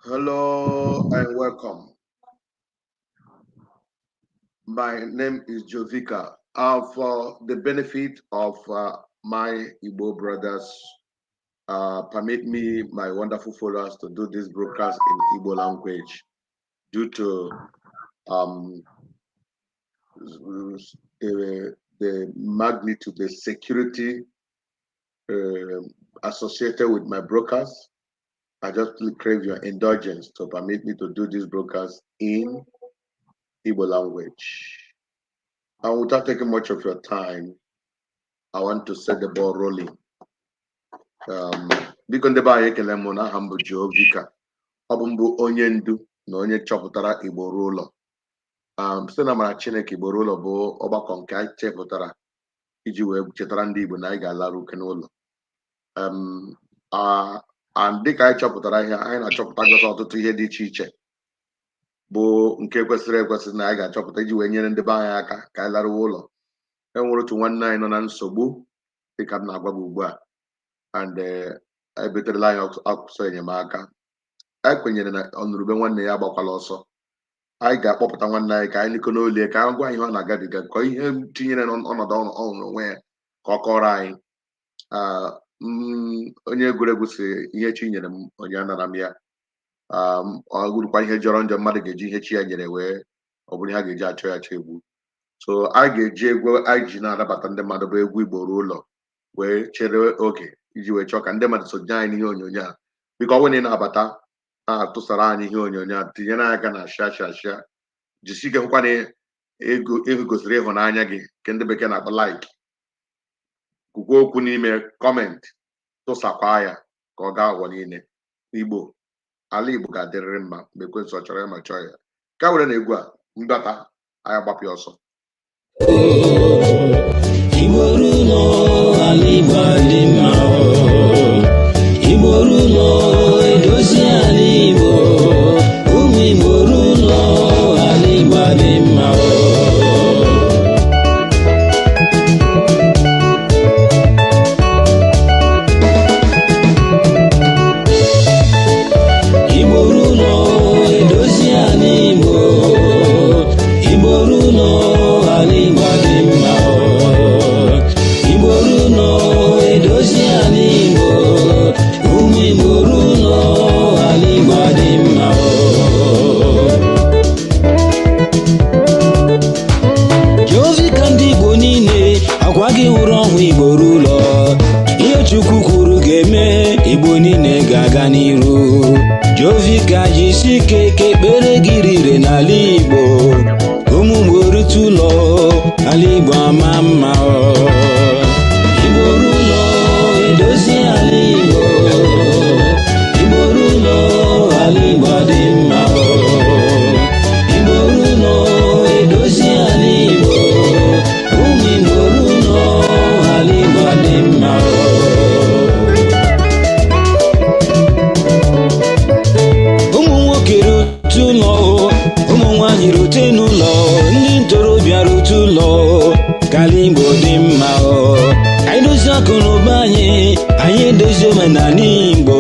Hello and welcome. My name is Jovika. For the benefit of my Igbo brothers, permit me, my wonderful followers, to do this broadcast in Igbo language due to the magnitude, the security associated with my broadcast. I just crave your indulgence to permit me to do this broadcast in Igbo language. And without taking much of your time, I want to set the ball rolling. Biko, ndị be anyị, ekele m na aha m bụ Jovika. Ọ bụ mbụ onye ndu na onye chọpụtara Igbo Ruo Ụlọ. Site na amara Chineke, Igbo Ruo Ụlọ bụ ọgbakọ nke anyị chepụtara iji wee chetara ndị Igbo na anyị ga-alarụ uke n'ụlọ. And dịka anyị chọpụtara ihe anyị na-achọpụta, ọtụtụ ihe dị iche iche bụ nke kwesịrị ekwesị na anyị ga-achọpụta iji wee nyere ndị be anyị aka ka anyị larụwa ụlọ. E nwere otu nwanne anyị nọ na nsogbu dịka m na-agwa gị ugbu a, and ebeterela anyị ọsọ enyemaka. Anyị kwenyere na ọnụrụbe nwanne ya agbakwala ọsọ. Anyị ga-akpọpụta nwanne anyị ka anyị nịkọ n'olu, ka anyị gwa ihe ọ na-agabiga, ka ihe tinyere n'ọnọdụ ọ hụrụ onwe ya, ka ọ kọrọ anyị. Onye egwuregwu si ihe chi nyere m, onye anara m ya. Ọ bụrụkwa ihe jọrọ njọ mmadụ ga-eji ihe chi ya nyere wee ọ bụrụ ihe a ga-eji achọ ya achọ egwu. So anyị ga-eji egwu anyị ji na-anabata ndị mmadụ, bụ egwu Igbo Ruo Ụlọ, wee chere oge iji wee chọọ ka ndị mmadụ sonye anyị n'ihe onyonyo a. Biko, ọ bụrụ na ị na-abata, na-atụsara anyị ihe onyonyo a, tinyere anyị aka na share, share, share. Jisi ike hụkwa na ego ego gosiri ịhụnanya gị, nke ndị bekee na-akpọ like. Kwukwa okwu n'ime comment, tụsakwa ya ka ọ gaa ụwa niile. Igbo, ala Igbo ga-adịrịrị mma mgbe ekwensu ọ chọrọ ya ma chọọ ya. Ka were na egwu a mbata, anyị agbapụ ya ọsọ. Igbo ruo ụlọ, ala Igbo adị mma. Igbo ruo ụlọ, edozi ala Igbo. Ụmụ Igbo ruo ụlọ, ala Igbo adị mma. Igbo ruo ụlọ, edozi ala Igbo. Igbo ruo ụlọ, ala Igbo adị mma. Igbo ruo ụlọ, edozi ala Igbo. Ụmụ Igbo ruo ụlọ, ala Igbo adị mma. Jovika, ndị Igbo niile akwa gị hụrụ ọhụ. Igbo ruo ụlọ, ihe Chukwu kwuru ga-eme. Igbo niile ga-aga n'iru. Jovika, jisi ike ka ekpere gị rire n'ala Igbo. Ụmụ Igbo rute ụlọ, ala Igbo ama mma. Igbo ruo ụlọ, edozi ala Igbo. Igbo ruo ụlọ, ala Igbo dị mma. Igbo ruo ụlọ, edozi ala Igbo. Ụmụ Igbo ruo ụlọ, ala Igbo dị mma. Ụmụ nwoke rute ụlọ, ụmụ nwanyị rute n'ụlọ, ndị ntorobịa rute ụlọ, ka ala Igbo dị mma. Anyị dozie akụ na ụba anyị, anyị edozi omenala Igbo.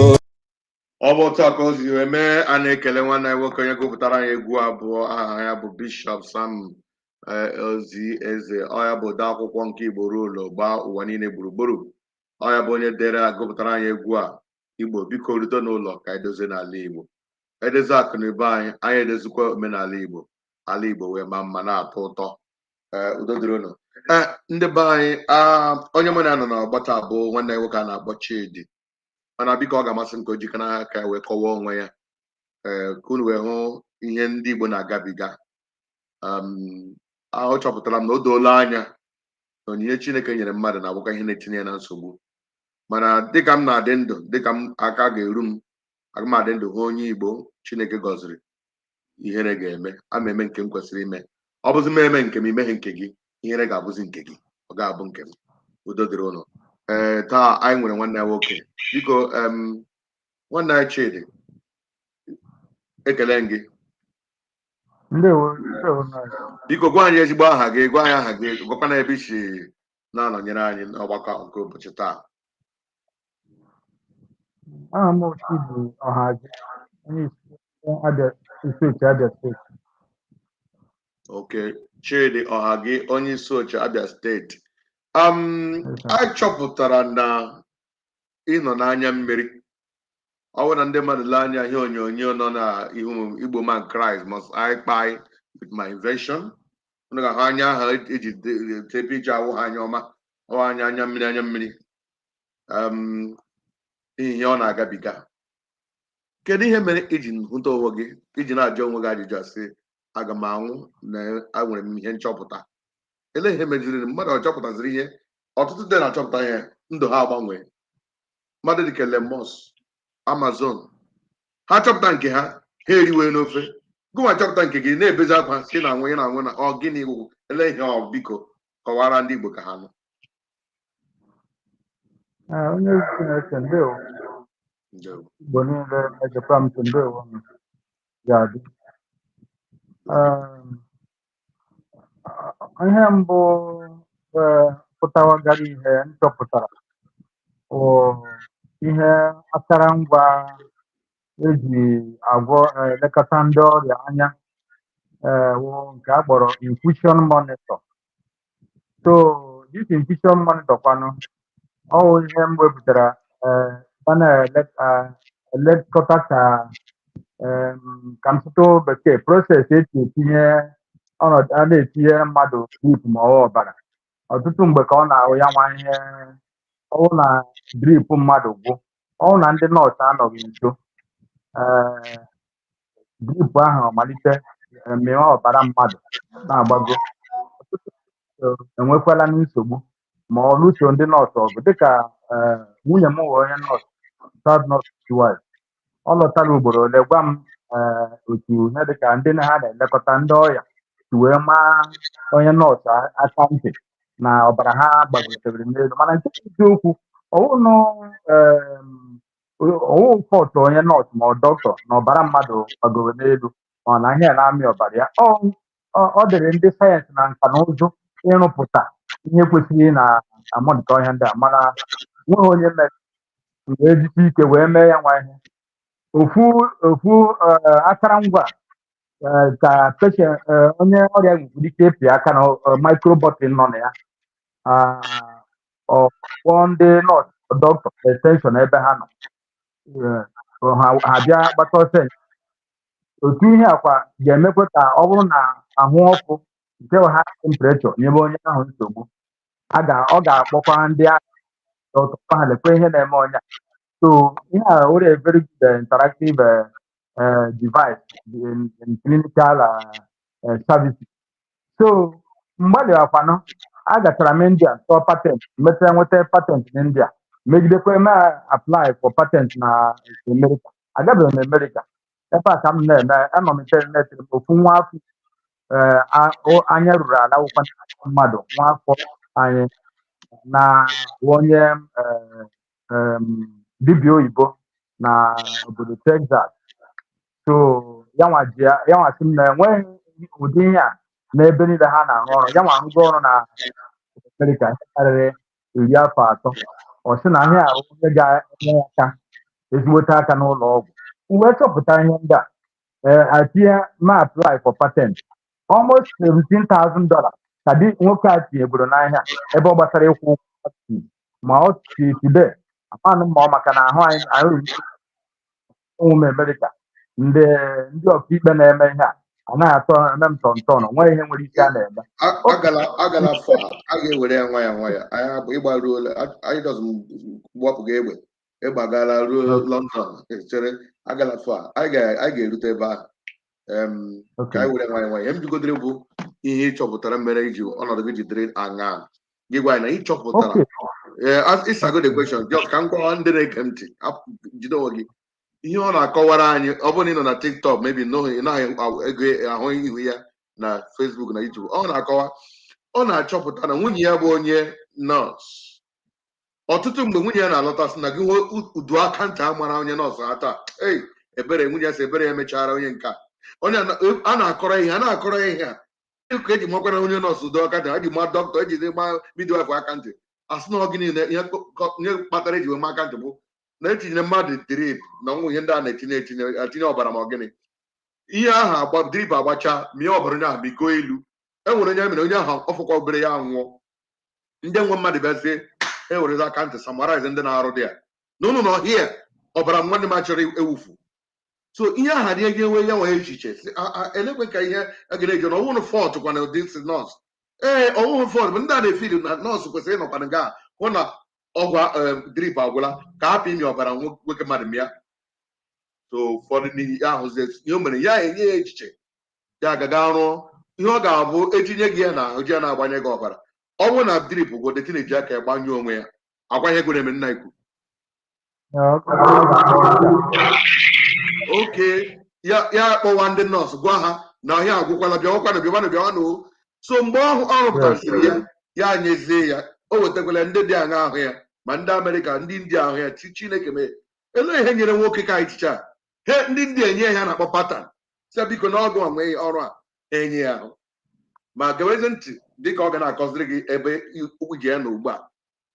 Ọ bụ otu a ka o si wee mee. A na-ekele nwanne anyị nwoke onye gụpụtara anyị egwu abụọ. Aha ya bụ Bishop Sam Ozi Eze. Ọ ya bụ ode akwụkwọ nke Igbo Ruo Ụlọ gbaa ụwa niile gburugburu. Ọ ya bụ onye dere gụpụtara anyị egwu a, "Igbo biko rute n'ụlọ ka anyị dozie n'ala Igbo." Edozi akụ na ụba anyị, anyị edozikwa omenala Igbo, ala Igbo wee maa mma, na-atọ ụtọ. Ee, udo dịrị unu. Ee, ndị be anyị, onye mụ na ya nọ n'ọgbata bụ nwanne anyị nwoke a na-akpọ Chidi. Mana biko, ọ ga-amasị m ka o jikọrọ aka ya wee kọwaa onwe ya, ee, ka unu wee hụ ihe ndị Igbo na-agabiga. Ahụ chọpụtara m na o doola anya na onyinye Chineke nyere mmadụ na-abụkwa ihe na-etinye ya na nsogbu. Mana dịka m na-adị ndụ, dịka m aka ga-eru m, aga m adị ndụ hụ onye Igbo Chineke gọziri, ihere ga-eme ama eme nke m kwesịrị ime. Ọ bụzi m eme nke m, imeghe nke gị, ihere ga-abụzi nke gị, ọ ga-abụ nke m. Udo dịrị ụnụ. Ee, taa anyị nwere nwanne ya nwoke. Biko, nwanne anyị Chidi, ekele m gị. Ndewo, ndewo nna. Biko, gwa anyị ezigbo aha gị, gwa anyị aha gị, gwakwa na ebe i si na-anọnyere anyị n'ọgbakọ nke ụbọchị taa. Aha m bụ Chidi Ọhaji. Onye isi Abia Isuochi, Abia Steeti. Okay, Chidi Ọhagị, onye Isuochi, Abia Steeti. Yes, sir. A chọpụtara na ị nọ n'anya mmiri. Ọ bụrụ na ndị mmadụ lee anya ihe onyonyo nọ na ihu m, "Igbo man cries, must I kpai with my invention?" Unu ga-ahụ anya ahụ eji tee picture awụ ha anya ọma, ọ anya anya mmiri, anya mmiri, ihe ọ na-agabiga. Kedu ihe mere iji hụta onwe gị iji na-ajụ onwe gị ajụjụ a, sị, "Aga m anwụ na enwere m ihe nchọpụta"? Elee ihe meziri mmadụ ọ chọpụtaziri ihe? Ọtụtụ ndị na-achọpụta ihe, ndụ ha agbanwee. Mmadụ dịka Elon Musk, Amazon, ha chọpụta nke ha, ha eriwe n'ofe. Gụnwa chọpụta nke gị, na-ebezi akwa si na anwụ, ị na-anwụ na ọ gịnị wụ? Ele ihe ọ? Biko kọwara ndị Igbo ka ha nụ. Ee, onye ezi Chineke, ndewo. Ndewo. Igbo niile na-egekwa m ntị, ndewo m ga-adị. Ihe mbụ pụtawagara ihe m chọpụtara bụ ihe akụrụngwa eji agwọ, elekọta ndị ọrịa anya, wụ nke a kpọrọ infusion monitor. So this infusion monitor kwanụ, ọ wụ ihe m wepụtara a na-elekọta ka ka m sụtụ bekee, process esi etinye ọnọdụ a na-etinye mmadụ drip ma ọ ọbara. Ọtụtụ mgbe ka ọ na-ahụ ya nwa ihe ọwụ na drip mmadụ gwụ, ọwụ na ndị nọọsụ anọghị nso, drip ahụ malite mịwa ọbara mmadụ na-agbago. Ọtụtụ enwekwala nsogbu ma ọ lụso ndị nọọsụ ọgụ, dịka nwunye m wụ onye nọọsụ, third nurse wife. Ọ lọtara ugboro ole gwa m otu ihe dịka ndị na ha na-elekọta ndị ọrịa si wee maa onye nọọsụ aka ntị na ọbara ha gbagotere n'elu. Mana nke bụ eziokwu, ọwụnụ ọwụ fault onye nọọsụ ma ọ dọkịta na ọbara mmadụ gbagoro n'elu ma ọ na ihe a na-amị ọbara ya. Ọ dịrị ndị sayensị na nka na ụzụ ịrụpụta ihe kwesịrị na amonitor ihe ndị a, mana nweghị onye mere wee jisi ike wee mee ya nwa ihe. Ofu ofu akụrụngwa ka patient, onye ọrịa nwere ike ịpị aka na micro button nọ na ya, ọ kpọọ ndị nọọsụ, dọkịta extension ebe ha nọ, ha bịa gbata ọsọ. Otu ihe akwa ga-emekwa ka ọ bụrụ na ahụ ọkụ nke bụ high temperature nyebe onye ahụ nsogbu, a ga ọ ga-akpọkwa ndị agha dọkịta ha, lekwa ihe na-eme onye a. So ihe a were a very good interactive device in clinical services. So mgbalị akwanụ agachara m India tụọ patent, mechaa nweta patent n'India, megidekwa mee apply for patent na America. Agabeghị m America. Ebe a ka m na-eme, anọ m internet m ofu nwa afọ anya ruru ala, wụkwa mmadụ nwa afọ anyị na onye dibịa oyibo na obodo Texas. So ya nwa ji ya nwa sị m na enweghị ụdị ihe a n'ebe niile ha na-arụ ọrụ. Ya nwa arụgo ọrụ na Amerịka ihe karịrị 30 afọ. Ọ sị na ihe a bụ ihe ga-enye aka ezigbote aka n'ụlọ ọgwụ. M wee chọpụta ihe ndị a, atinye ma apply for patent, almost $17,000 ka di nwoke a tinyegoro n'ahịa ebe ọ gbasara ịkwụ ụgwọ. Ma ọ si today amanụ ma ọ maka na ahụ anyị ahụ ụmụ m Amerịka, ndị ọkaikpe na-eme ihe a anaghị atọ eme m tọntọn, nwee ihe nwere ike a na-eme. Agala afọ a, a ga-ewere ya nwayọ nwayọ. Anyị hapụ ịgbaruola anyị dọzụ gbapụga egbe, egbe agala ruo London. Chere, agala afọ a, anyị ga-erute ebe ahụ. Ka anyị were nwayọ nwayọ. Ihe m jigodere bụ ihe ị chọpụtara mere iji ọnọdụ gị ji dịrị aṅaa. Gị gwa anyị na ị chọpụtara. Ee, ịsago the question. Just ka m gwawa ndị na-ege m ntị, jide onwe gị. Ihe ọ na-akọwara anyị, ọ bụrụ na ị nọ na TikTok, maybe ị naghị ego ahụ ihu ya na Facebook na YouTube, ọ na-akọwa, ọ na-achọpụta na nwunye ya bụ onye nọọsụ. Ọtụtụ mgbe nwunye ya na-alọta, sị na gị hụ udu aka ntị a mara onye nọọsụ ha taa. Ei, ebere nwunye ya sị ebere ya mechara onye nke a, onye a na-akọrọ ihe a na-akọrọ ya ihe a ka eji makwara onye nọọsụ udu aka ntị, eji ma dọkịta, eji ma midwife aka ntị. Asị na ọ gịnị ihe kpatara eji wee ma aka ntị bụ Na-etinyere mmadụ drip na ọnwụ ihe ndị a na-etinye etinye atinye ọbara, ma ọ gịnị, ihe ahụ agba drip agbacha, mịa ọbara onye ahụ bigo elu. E nwere onye mere onye ahụ ọfụkwa obere ya nwụọ. Ndị nwe mmadụ bịazie, e werezi aka ntị summarize ndị na-arụ dị ya na ụnụ nọ hie ọbara nwanne m achọrọ ewufu. So ihe ahụ adịghị enwe ya nwee echiche sị, "Ah, ah, elekwe ka ihe a ga na-eji na ọwụrụ fault kwana ụdị si nọọsụ." Ee, ọwụhụ fault bụ ndị a na-efili na nọọsụ kwesịrị ịnọkwana nga hụ na ọgwụ drip agwụla ka hapụ imi ọbara nwoke mmadụ mịa. So ụfọdụ n'ihi ya ahụzie ihe o mere ya enye ya echiche ya agaga rụọ ihe ọ ga-abụ etinye gị ya na ahụ ji ya na-agbanye gị ọbara. Ọ bụrụ na drip gwụ, dịtị na-eji aka ya gbanyụọ onwe ya agwa ihe gwere eme nna ikwu. Ọ ga-akpọ ndị a. Oke ya ya akpọwa ndị nọọsụ gwa ha na ọhịa agwụkwala, bịawakwanụ, bịawanụ, bịawanụ o. So mgbe ọ rụpụtasịrị ya, ya nyezie ya, o wetakwala ndị dị aṅa ahụ ya, ma ndị Amerịka, ndị India ahụ ya chi Chineke mee. Elee ihe nyere nwoke ka echiche a? He ndị India enye ya na-akpọ patent, sị biko na ọgụ nwee ọrụ a ha enye ya ahụ. Ma gewezi ntị dịka ọ ga na-akọziri gị ebe ụkwụ ji ya na ugbu a.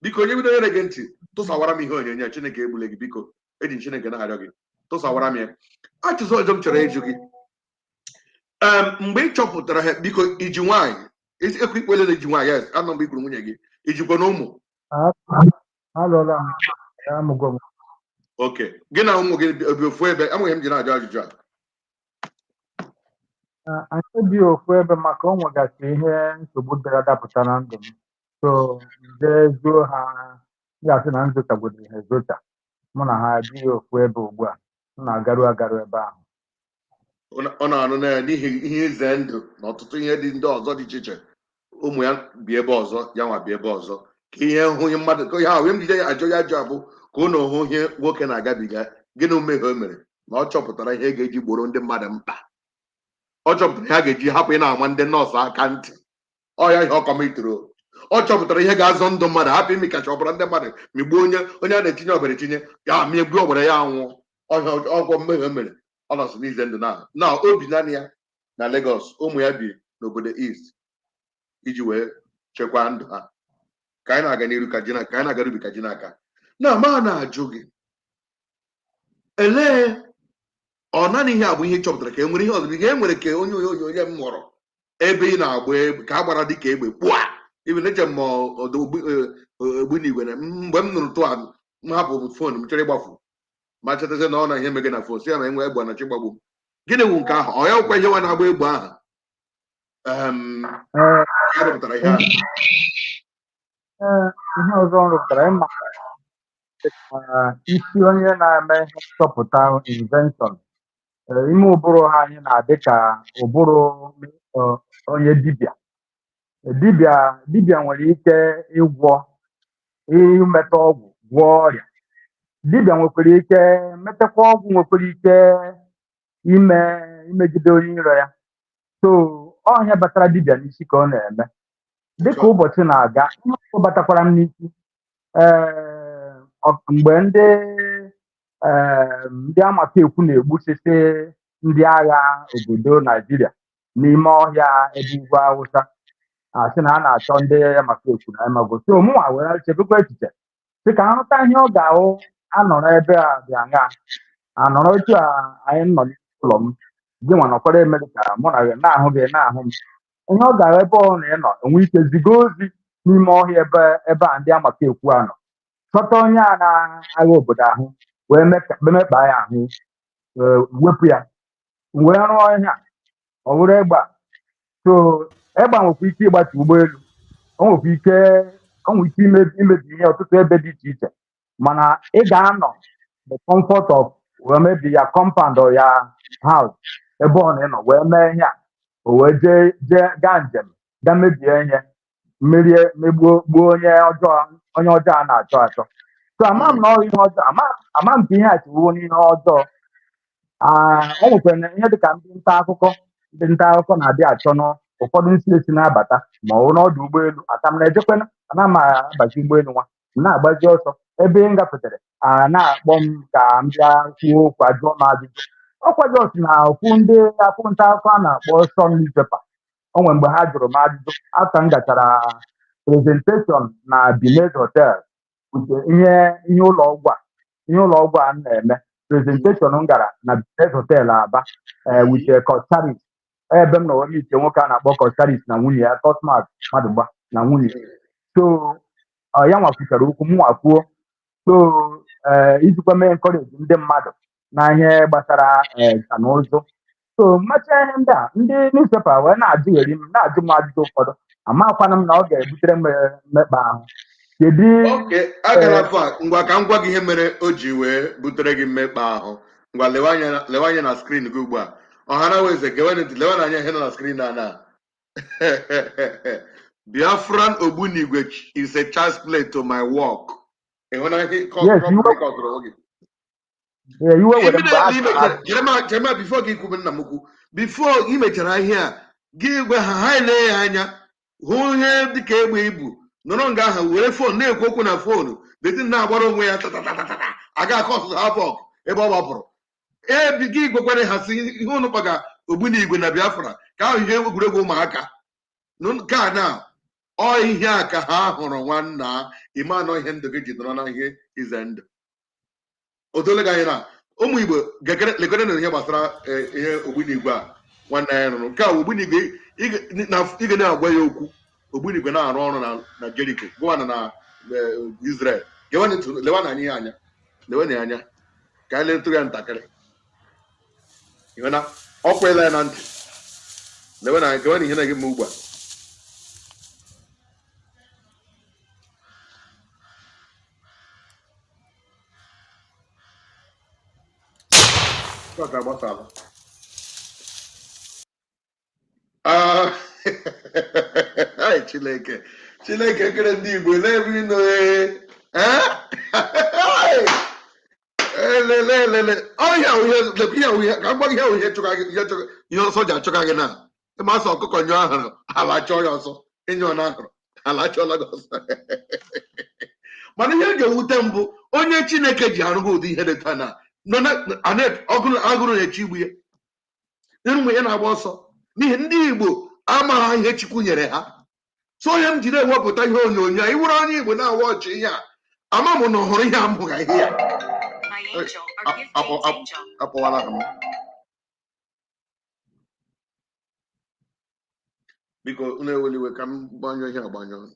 Biko, onye bido nyere gị ntị, tụsawara m ihe onyonyo a. Chineke egbule gị. Biko, eji m Chineke na-arịọ gị, tụsawara m ya. Ajụjụ ọzọ m chọrọ ịjụ gị, mgbe ị chọpụtara ha, biko, iji nwaanyị ekwe ikpele na iji nwaanyị? Yes, anọ mgbe i kwuru nwunye gị, ijikwa na ụmụ? Alụọla m ya, amụgo m. Oke gị na ụmụ gị obi ofu ebe? Enweghị m ji na-ajụ ajụjụ a. Anyị bi ofu ebe maka o nwegasị ihe nsogbu dara dapụta na ndụ m, so nje zuo ha, m ga-asị na m zochagodiri ha ezocha. Mụ na ha ebighị ofu ebe ugbu a, m na-agaru agaru ebe ahụ. Ọ na-anụ na ya n'ihi ihe ize ndụ na ọtụtụ ihe dị ndị ọzọ dị iche iche. Ụmụ ya bi ebe ọzọ, ya nwa bi ebe ọzọ, ka ihe hụ ihe mmadụ ka ihe ahụ ihe m jide ya ajụ ya ajụ abụ ka ụnụ hụ ihe nwoke na-agabiga. Gịnị mmehie o mere na ọ chọpụtara ihe ga-eji gboro ndị mmadụ mkpa? Ọ chọpụtara ihe a ga-eji hapụ ị na-ama ndị nọọsụ aka ntị. Ọ ya ihe ọ kọmitụrụ. Ọ chọpụtara ihe ga-azọ ndụ mmadụ, hapụ imikacha ọbara ndị mmadụ, migbuo onye onye a na-etinye ọbara etinye ya, migbuo ọbara ya anwụọ. Ọhịa ọgwọ mmehie o mere, ọ nọsị n'ize ndụ na obi naanị ya na Lagos. Ụmụ ya bi n'obodo East iji wee chekwaa ndụ ha. Ka anyị na-aga n'iru ka ji na ka anyị na-aga n'ubi ka ji n'aka na ma na-ajụ gị, elee ọ naanị ihe a bụ ihe ị chọpụtara, ka e nwere ihe ọzọ, ihe e nwere ka onye onye onye m hụrụ ebe ị na-agba egbe ka a gbara dịka egbe kpụa ibe na-eche m ọdụ ogbunigwe na mgbe m nụrụ tụa m hapụ phone m chọrọ ịgbafu, ma chetazie na ọ na ihe mege na phone si ya na enwe egbe na chi gbagbu m. Gịnị wụ nke ahụ? Ọ ya nwekwa ihe nwa na-agba egbe ahụ? Ee. Ya rụpụtara ihe ahụ? Ee, ihe ọzọ m rụpụtara, ịma isi onye na-eme ihe nchọpụta, invention, ime ụbụrụ ha anyị na-adị ka ụbụrụ onye dibịa. Dibịa nwere ike ịgwọ, imetụ ọgwụ gwọọ ọrịa. Dibịa nwekwara ike metakwa ọgwụ, nwekwara ike ime imegide onye iro ya. So ọhịa batara dibịa n'isi ka ọ na-eme dịka ụbọchị na-aga. Ihe ọzọ batakwara m n'isi, ee, mgbe ndị ndị Amatekwu na-egbusisi ndị agha obodo Naijiria n'ime ọhịa ebe ugwu Awụsa, asị na a na-achọ ndị Amatekwu na Amago. So mụnwa were chebekwa echiche sị ka arụta ihe ọ ga-ahụ anọrọ ebe a dị aṅaa, anọrọ otu a anyị nọ n'ụlọ m, gị nwa nọkwara Amerịka, mụ na gị na-ahụ, gị na-ahụ m, ihe ọ gara ebe ọ na ị nọ enwe ike ziga ozi n'ime ọhịa ebe a ndị Amatekwu a nọ, chọta onye a na-agha obodo ahụ wee mekpa ya ahụ, wepụ ya, wee rụọ ihe a ọ wụrụ egbe a. So egbe a nwekwa ike ịgbatu ụgbọelu, o nwekwa ike, o nwere ike imebi ihe ọtụtụ ebe dị iche iche, mana ị ga-anọ the comfort of wee mebi ya compound or ya house ebe ọ na ịnọ wee mee ihe a, o wee jee gaa njem gaa mebie ihe, merie, megbuo, gbuo onye ọjọọ, onye ọjọọ a na-achọ achọ. So ama m na ọ ihe ọjọọ, ama m ka ihe a si wuo n'ihe ọjọọ. Ah, o nwekwara na ihe dịka ndị nta akụkọ, ndị nta akụkọ na-adị achọ n'ụfọdụ nsi esi na-abata ma ọ bụ n'ọdụ ụgbọelu. Aka m na-ejekwana, ana m abazi ụgbọelu nwa m na-agbazi ọsọ ebe m gafetere, a na-akpọ m ka m bịa kwuo okwu, ajụọ m ajụjụ. Ọkwa jos na okwu ndị akwụ nta akụkọ a na-akpọ Sun newspaper, o nwere mgbe ha jụrụ m ajụjụ after m gachara presentation na Binez Hotel nke ihe ụlọ ọgwụ a. ihe ụlọ ọgwụ a na-eme, presentation m gara na Best Hotel Aba with Coscharis, ebe m nọ wee meet nwoke a na-akpọ Coscharis na nwunye ya, Cosmas Madụgba na nwunye. So ya nwa kwuchara okwu, m nwa kwuo. So ijikwa mee encourage ndị mmadụ na ihe gbasara nka na ụzụ. So mmacha ihe ndị a, ndị newspaper wee na-ajụgheri m, na-ajụ m ajụjụ ụfọdụ. Amakwana m na ọ ga-ebutere m mmekpa ahụ. Kedu? Okay, agala fa. Ngwa, ka m gwa gị ihe mere o ji wee butere gị mmekpa ahụ. Ngwa, lewe anya na screen gị ugbu a. Ọha na eze, gewe ntị, lewe anya ihe nọ na screen a. Na "Biafran Ogbunigwe is a child's play to my work." Ị hụ na ihe Yes, iwe kọtụrụ gị? Ee, iwe were mgbe a Immediately mechara, Jeremiah, before gị kwube, nna m ukwu, before ị mechara ihe a, gị gwa ha, ha ele ya anya hụ ihe dịka egbe ibu nọrọ nga ahụ were phone na-ekwu okwu na phone detin na-agbara onwe ya tatatatata aga aka ọsụsụ hapọk ebe ọ gbapụrụ ebi. Gị gwakwara ha sị ihe ụnụ kpaga ogbunigwe na Biafra ka ahụ ihe egwuregwu ụmụaka nke a na ọ ihe a ka ha hụrụ. Nwanna, ime anọ ihe ndụ gị ji nọrọ na ihe ize ndụ. O dole gị anya na ụmụ Igbo lekere na ihe gbasara ihe ogbunigwe a nwanne anyị rụrụ nke a bụ ogbunigwe. Ị ga na-agwa ya okwu ogbunigwe na-arụ ọrụ na Jericho gụwa na Israel. Gewenụ ntị, lewe anya ya anya, lewe ya anya ka anyị letụrụ ya ntakịrị. Ịhụ na ọ kwela ya na ntị. Lewe na gewe na ihe na-ege m ugbu a. Nke a gbasara. Ah, ai, Chineke, Chineke kere ndị Igbo n'ebe ị nọ. Ee, elelelele ọhịa ihe lekwa ihe ahụ, ihe ka m gwa gị, ihe ahụ ihe chụga gị, ihe chụga ihe ọsọ ji achụga gị na ịma asọ ọkụkọ nyụọ ahụrụ ala chọọ ya ọsọ, ịnyụọ na ahụrụ ala achọọla gị ọsọ. Mana ihe ga-ewute mbụ, onye Chineke ji arụghị ụdị ihe dị taa na nọ na agụrụ na-eche igbu ya, ịrụ ya na-agba ọsọ n'ihi ndị Igbo amaghị ihe Chukwu nyere ha. So onye m ji na-ewepụta ihe onyonyo a, iwere onye Igbo na-awa ọchị ihe a, ama m na ọ hụrụ ihe a m hụga ihe ya. Akpọwala ha m. Biko unu ewela iwe ka m gbanyụọ ihe agbanyụọ.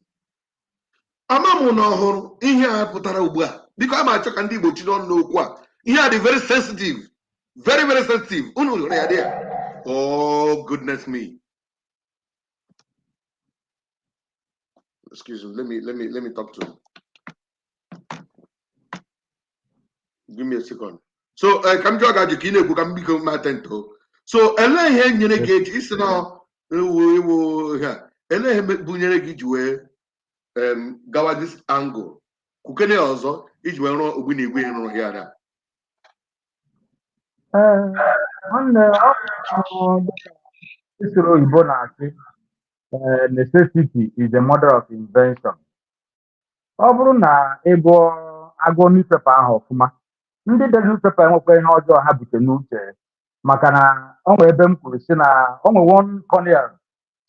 Ama m na ọhụrụ ihe a pụtara ugbu a. Biko, a ma achọ ka ndị Igbo chiri ọnụ n'okwu a. Ihe a dị very sensitive, very very sensitive. Unu hụrụ ya dị ya. Oh goodness me, excuse me, let me talk to him. Give me a second. So ka m jụọ gị ajụ ka ị na-ekwu, ka m biko m attend o. So elee ihe nyere gị eji isi na ewu ewu ihe a? Elee ihe bunyere gị ji wee gawa this angle kwukene ya ọzọ iji wee rụọ ogbunigwe ị rụrụ ya na? Ee, nwanne, ọ dịka usoro oyibo na-asị, "Necessity is the mother of invention." Ọ bụrụ na ị gụọ agụọ newspaper ahụ ọfụma, ndị dere newspaper enwekwa ihe ọjọọ ha bute n'uche, maka na o nwere ebe m kwuru si na o nwere one colonel,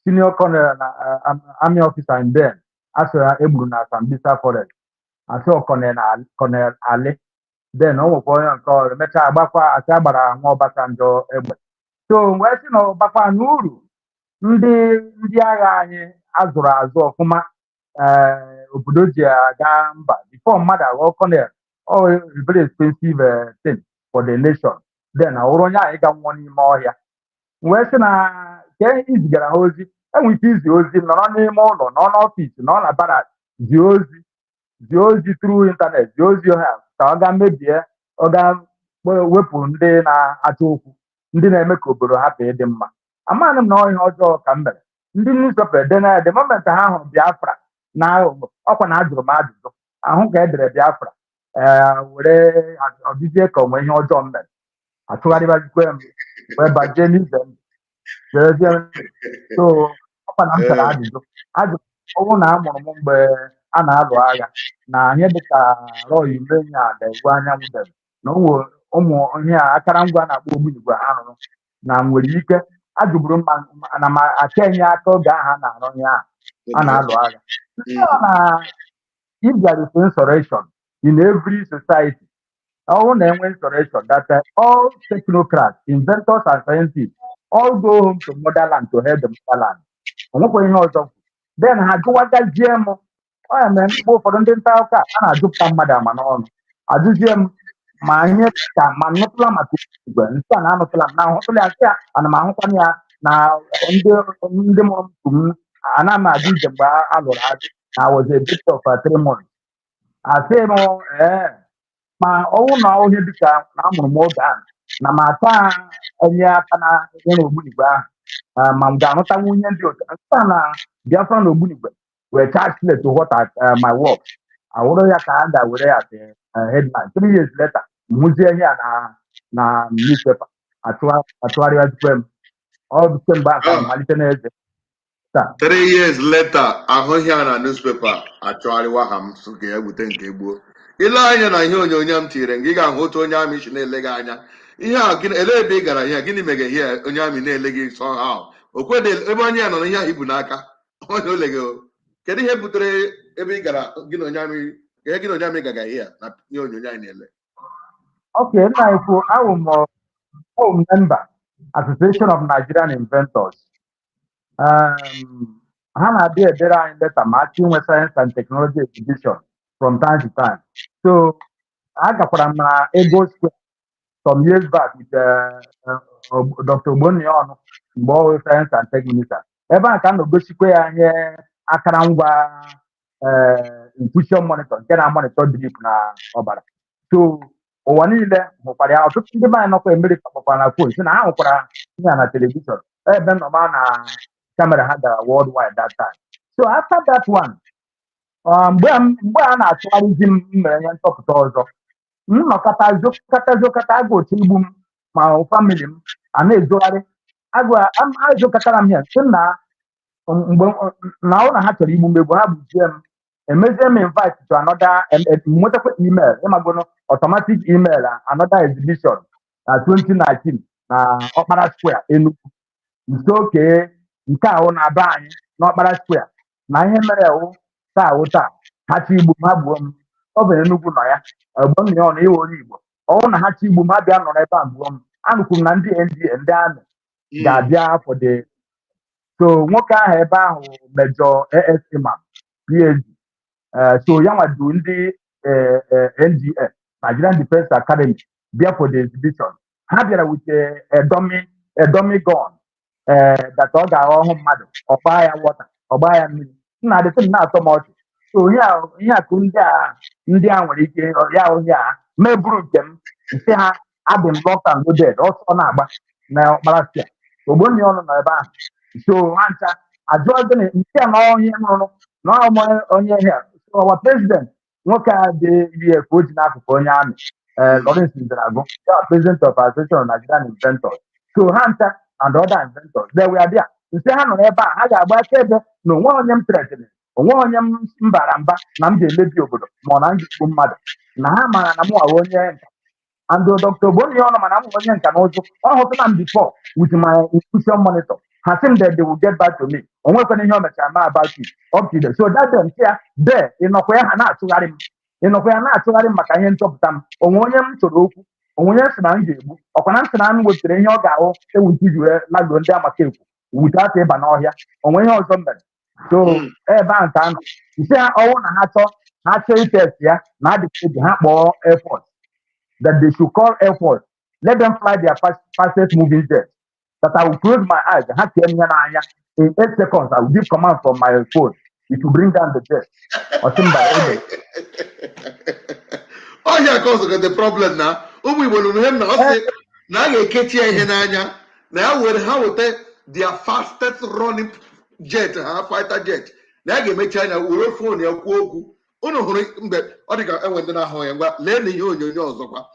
senior colonel na army officer in then asị ya egburu na Sambisa Forest, asị ọ Colonel Ali. Then o nwekwa onye nke ọzọ mechaa agbakwa, asị agbara nwa Obasanjo egbe. So wee sị na ọ bakwa n'uru ndị agha anyị azụrụ azụ ọfụma, ee, obodo ji aga mba. Before mmadụ aghọọ colonel, ọ very expensive thing for the nation. Then ọ bụrụ onye ahụ ịga nwụọ n'ime ọhịa, wee sị na ka izigara ha ozi, enwere ike izi ozi nọrọ n'ime ụlọ, nọ n'office, nọ na barrack, zie ozi, zie ozi through internet, zie ozi ha ka ọ gaa mebie, ọ gaa wepụ ndị na-achọ okwu, ndị na-eme ka obodo hapụ ịdị mma. Amaghị m na ọ ihe ọjọọ ka m mere. Ndị newspaper ede na the moment ha hụrụ Biafra na ọkwa na ajụrụ m ajụjụ ahụ ka edere Biafra, ee, were ọdịzie ka o nwee ihe ọjọọ m mere, atụgharịbazikwe m wee bajie n'ize m werezie m. So ọkwa na m sara ajụjụ ajụjụ ọnwụ na a mụrụ m mgbe a na-alụ agha na ihe dịka Roy Umenyi na Iwu Anyanwụ dere na o nwere ụmụ ihe a akara ngwa a na-akpọ ogbunigwe ha rụrụ na nwere ike ajụburu m na ma aka enye aka oge ahụ a na-arụ ihe a a na-alụ agha. Nke a na if there is insurrection in every society. Ọ bụrụ na enwe insurrection, that all technocrats, inventors and scientists all go home to motherland to help the motherland. O nwekwa ihe ọzọ. Then ha jụwagazie m. Ọ ya mere mgbe ụfọdụ ndị nta akụkọ a na-ajụpụta mmadụ ama n'ọnụ, ajụzie m ma ihe ka ma nụtụla maka igwe nsị a na anụtụla m na ahụtụla ya, nsị a ana m ahụkwana ya na ndị mụrụ m kwuru m ana m aga ije mgbe a lụrụ agha na I was a bit of 3 months. Asị m ee, ma ọnwụ na onye dịka na amụrụ m oge ahụ na m ata enye aka na ịrụ ogbunigwe ahụ, ma m ga-arụta nwunye ndị otu nsị a na Biafra na ogbunigwe were charge to what my work awụrụ ya ka a ga-were ya as a headline. 3 years later, m hụzie ihe a na newspaper, atụgharịa m. Ọ bụ kemgbe a ka m malite na-eze taa. 3 years later, ahụghị ya na newspaper, achọgharịwa ha m sị ka ya bute nke gboo. Ile anya na ihe onyonyo m tinyere gị, ị ga-ahụ otu onye amị si na-ele gị anya. Ihe a gịnị? Ele ebe ị gara ihe a? Gịnị mere ihe a? Onye amị na-ele gị somehow, o kwede ebe onye ya nọ na ihe ahụ ibu n'aka onye ole gị o. Kedu ihe butere ebe ị gara gị na onye amị, ihe gị na onye amị gaga ihe a na ihe onyonyo anyị na-ele? Okay, nna ekwu, awụ m member Association of Nigerian Inventors. Ha na-abịa edere anyị leta ma achọ inwe science and technology exhibition from time to time. So agakwara m na Ego Square some years back with Dr. Ogbonna Ọnụ mgbe ọ wụ science and tech minister. Ebe a ka m na-egosikwa ya ihe akụrụngwa infusion monitor nke na-amonitor drip na ọbara. So ụwa niile hụkwara ya. Ọtụtụ ndị be anyị nọkwa Amerịka kpọkwara na phone si na ha hụkwara ihe a na television ebe nọma na camera ha gara worldwide that time. So after that one, mgbe a na-achụgharịzi m, m mere ihe nchọpụta ọzọ. M nọkọta zokata zokata, agụ otu igbu m ma ọ family m a na-ezogharị agụ azokọtara m ya sị m na mgbe na ọ na ha chọrọ igbu m egbu ha gbuchie m. Emezie m invite to another nwetakwa email, ịmagono automatic email, another exhibition na 2019 na Ọkpara Square, Enugu. Nso oke nke ahụ na be anyị n'Ọkpara Square na ihe mere wụ taa wụ taa ha chi igbu m ha gbuo m. Ọ bụ Enugu nọ ya Ogbonna ọ na iwe onye Igbo ọwụ na ha chi igbu m ha bịa nọrọ ebe a gbuo m. Anụkwuru m na ndị NDA, ndị amị ga-abịa for the so nwoke ahụ ebe ahụ, Major AS Imam PhD, so ya nwadu ndị NDA, Nigerian Defence Academy, bịa for the exhibition. Ha bịara with a dummy gun that ọ ga-aghọ ọhụ mmadụ, ọ gbaa ya water, ọ gbaa ya mmiri. Nna adịsị m na-atọ m ọchị. So ihe a ihe akụ ndị a nwere ike ya onye a meburu nke m nsị ha adị m locked and loaded, ọsọ na-agba na Ọkpara Square. Ogbonni ọnụ nọ ebe ahụ. So ha ncha ajụọ gịnị nke a na onye m rụrụ na ọ m onye ihe a. So our president, nwoke a dị uf o ji n'akụkụ onye amị, Lawrence Nzenagu ya, president of Association of Nigerian Inventors. So ha ncha and other inventors, they were there. Nsị ha nọ n'ebe a, ha ga-agba akaebe na onwe onye m threatened, onwe onye m bara mba na m ga-emebi obodo ma ọ na m ga-egbu mmadụ, na ha mara na m nwawa onye nka. And Dr. Ogbonni ọnụ mana m onye nka na ụzụ ọ hụtụla m before with my infusion monitor. Ha sị m that they will get back to me. O nwekwana ihe o mechara ma about it up to date. So that day nsị ya there, ịnọkwa ya ha na-achụgharị m, ịnọkwa ya na-achụgharị m maka ihe nchọpụta m. Onwe onye m chọrọ okwu, onwe onye m sị na m ga-egbu, ọkwa na m sị na m wepụtara ihe ọ ga-ahụ ewute iji wee lagoo ndị amatekwu without ịba n'ọhịa. Onwe ihe ọzọ m mere. So ebe ahụ ka a nọ nsị ha ọwụ na ha chọọ, ha chọọ itest ya na adịghị ha kpọọ air force, that they should call air force, let them fly their fastest moving jet, that I will close my eyes, ha tie m ihe n'anya, in 8 seconds I will give command from my phone, it will bring down the jet. Ọsị mba ebe. Ọhịa ka ọzọ the problem na ụmụ Igbo nụrụ ihe m na ọ sị na a ga-ekechi ya ihe n'anya na ya were ha weta their fastest running jet ha, fighter jet, na ya ga-emechi anya were phone ya kwuo okwu. Unu hụrụ mgbe ọ dị ka enwe ndị na-ahụ ya. Ngwa, lee na ihe onyonyo ọzọkwa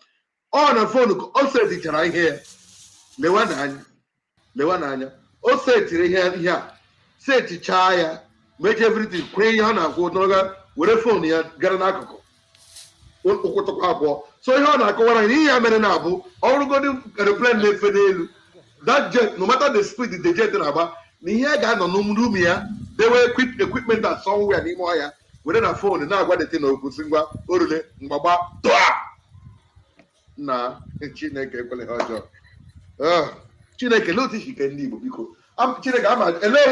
ọ na phone ka o setichara ihe ya. Lewa n'anya, lewa n'anya, o setiri ihe a, setichaa ya, mechie everything, kwee ihe ọ na-akwụ n'oge, were phone ya gara n'akụkụ ụkwụ tụkwa abụọ. So ihe ọ na-akọwara anyị na ihe ya mere na-abụ ọrụgodị aeroplane na-efe n'elu, that jet, no matter the speed the jet na-agba, na ihe a ga-anọ n'ume ya dewe equipment at somewhere n'ime ọhịa, were na phone na-agwa dete na okwu si ngwa orule mgbagba tụa. Na Chineke ekwela ihe ọjọọ. Chineke, lee otu isi kee ndị Igbo, biko. Chineke ama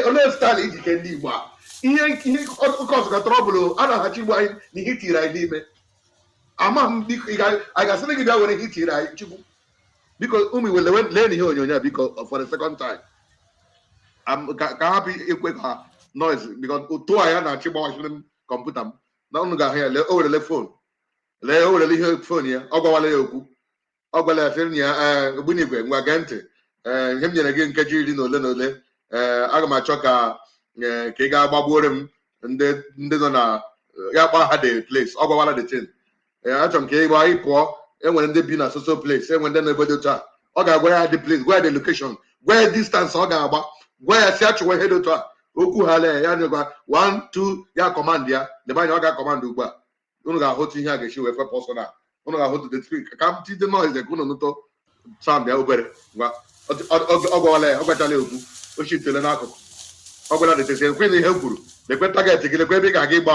olee style iji kee ndị Igbo a. Ihe oke ọzọ trouble a na-ahachi igbo anyị na ihe tiri anyị n'ime. Ama m, biko, anyị ga-asịrị gị bịa were ihe tiri anyị. Chukwu, biko, ụmụ Igbo, lee ihe onyonyo a, biko, for the second time. Ka hapụ ikwe ka noise, because otu a ya na-achị gbawachiri m kọmputa m na unu ga-ahụ ya. Lee, o werele phone, lee, o werele ihe phone ya, ọ gwawala ya okwu, ọ gwala ya sịrị ya, ee, Ogbunigwe, ngwa gee ntị, ee, ihe m nyere gị nkeji iri na ole na ole, ee, aga m achọ ka, ee, ka ị gaa gbagbuore m ndị nọ na ya kpaa ha the place. Ọ gwawala the thing. Ee, achọrọ m ka ị gbaa, ị pụọ, enwere ndị bi na so place, enwere ndị nọ ebe dị otu a. Ọ ga-agwa ya the place, gwa ya the location, gwa ya distance ọ ga-agba, gwa ya si achụwa ihe dị otu a. Okwu ha, lee ya, nyekwa 1 2 ya command ya. Lebe anya, ọ ga-command ugbu a. Unu ga-ahụ otu ihe a ga-esi wee fepụ ọsọ na unu ga-ahụ the speak. Ka m tide noise ka unu nụtụ sound ya obere. Ngwa, ọ gwawala ya, ọ gwachala ya okwu, o chitele n'akụkụ, ọ gwara detesi ekwe na ihe kwuru, lekwe target gị, lekwe ebe ị ga-aga ịgba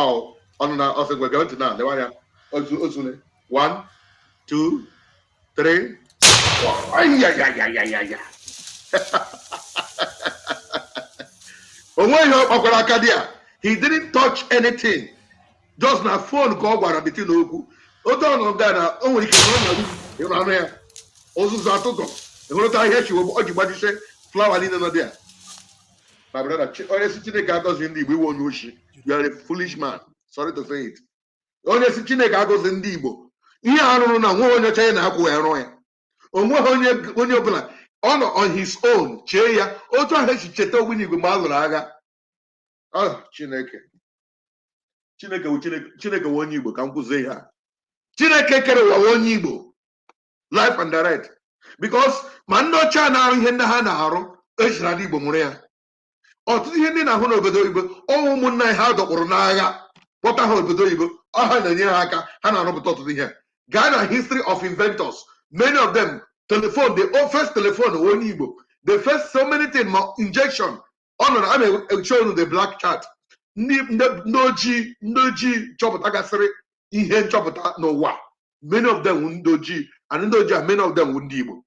ọnụ na ọsọ. Ngwe, gee ntị na lewe anya otu otule. 1 2 3 4. Ayayayayaya, o nweghị ọ kpakwara aka dị a. He didn't touch anything, just na phone ka ọ gwara the thing okwu. Otu ọ nọ nga na o nwere ike nọrọ na room, ịrụ anụ ya ụzụzụ atụtọ, ịhụrụta ihe chi ọ ji gbajise flower niile nọ dị a. My brother, onye si Chineke agọzi ndị Igbo, iwe onye oshi. You are a foolish man, sorry to say it. Onye si Chineke agọzi ndị Igbo, ihe a rụrụ na nwa onye ọcha ya na-akwụ ya rụọ ya, onweghị onye ọbụla ọ nọ on his own chee ya otu ahụ esi cheta Ogbunigwe mgbe a lụrụ agha. Oh, Chineke, Chineke wụ Chineke. Chineke wụ onye Igbo. Ka m kwụzie ihe a, Chineke kere ụwa wụ onye Igbo, life and direct, because ma ndị ọcha na-arụ ihe ndị ha na-arụ, ejiri ndị Igbo mụrụ ya. Ọtụtụ ihe ndị na-ahụ n'obodo oyibo, ọnwụ ụmụnna anyị ha dọkpụrụ n'agha kpọta ha obodo oyibo, ọ ha na-enyere ha aka, ha na-arụpụta ọtụtụ ihe. Gaa na history of inventors, many of them, telephone, the first telephone wụ onye Igbo, the first so many things, ma injection ọ nọ na a na-show unu the black chart. Ndị ojii chọpụtagasịrị ihe nchọpụta n'ụwa, many of them wụ ndị ojii, and ndị ojii a, many of them wụ ndị Igbo.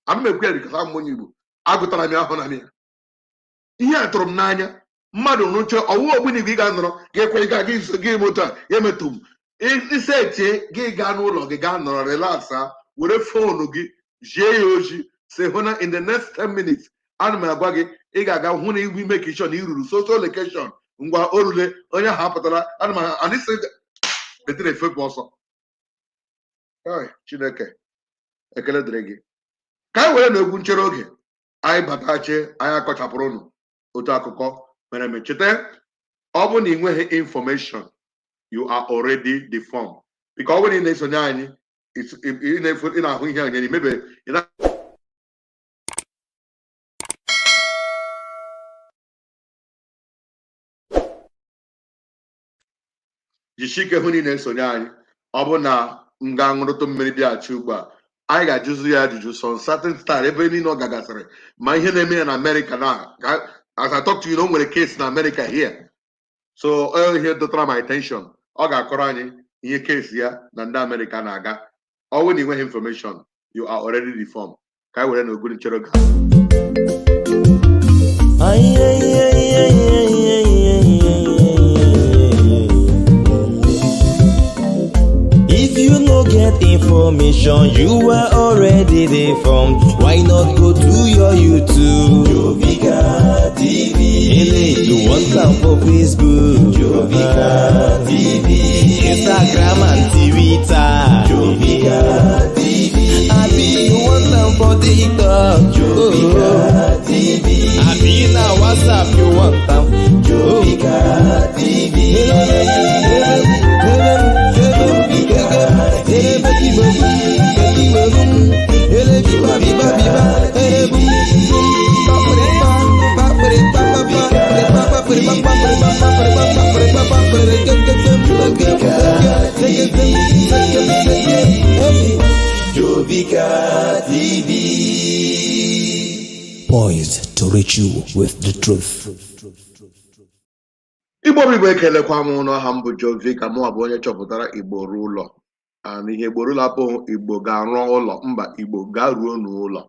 Ana m ekwu ya because abụ m onye Igbo. Agụtara m ya, ahụ na m ya. Ihe a tụrụ m n'anya, mmadụ rụche ọwụ Ogbunigwe, ị ga-anọrọ ga-ekwe gị gị nso gị moto a ya emetụ m isi etie gị, gaa n'ụlọ gị, gaa nọrọ, relax, a were phone gị jie ya oji si hụ na in the next 10 minutes, ana m agwa gị, ị ga-aga hụ na igwe ime kishon i ruru social location. Ngwa, o rule onye ahụ apụtara, ana m anyị sị etere efepụ ọsọ. Ai, Chineke, ekele dịrị gị. Ka anyị were na egwu nchere oge anyị batachi, anyị akọchapụrụ unu otu akụkọ mere eme. Cheta, ọ bụ na ị nweghị information, you are already deformed, because ọ bụrụ na ị na-esonye anyị, ị na-ahụ ihe onyonyo imebe ị na jisie ike hụ na ị na-esonye anyị. Ọ bụ na m ga-aṅụrụtụ mmiri bịaghachi ugbu a, anyị ga-ajụzi ya ajụjụ some certain style ebe niile ọ gagasịrị, ma ihe na-eme ya na America na as I talk to you na o nwere case na America here. So ọ ihe dọtara my attention, ọ ga-akọrọ anyị ihe case ya na ndị America na-aga. Ọ bụrụ na ị nweghị information, you are already deformed. Ka anyị were na ogunu chere oge. Ay, ay, ay, ay, ay, ay, ay, ay, ay. If you no get information, you are already deformed. Why not go to your YouTube? Jovika TV. Ele, you want am for Facebook? Jovika TV. Instagram and Twitter. Jovika TV. Abi you want am for TikTok? Jovika TV. Abi na WhatsApp you want am? Jovika TV. Jovika TV. Jovika TV. Jovika TV. Jovika TV. Poised to reach you with the truth. Igbo bụ Igbo, ekelekwa m ụnụ. Aha m bụ Jovika, mụnwa bụ onye chọpụtara Igbo ruo ụlọ. And ihe Igbo ruo ụlọ abụghị Igbo ga-arụ ụlọ mba, Igbo gaa-ruo n'ụlọ.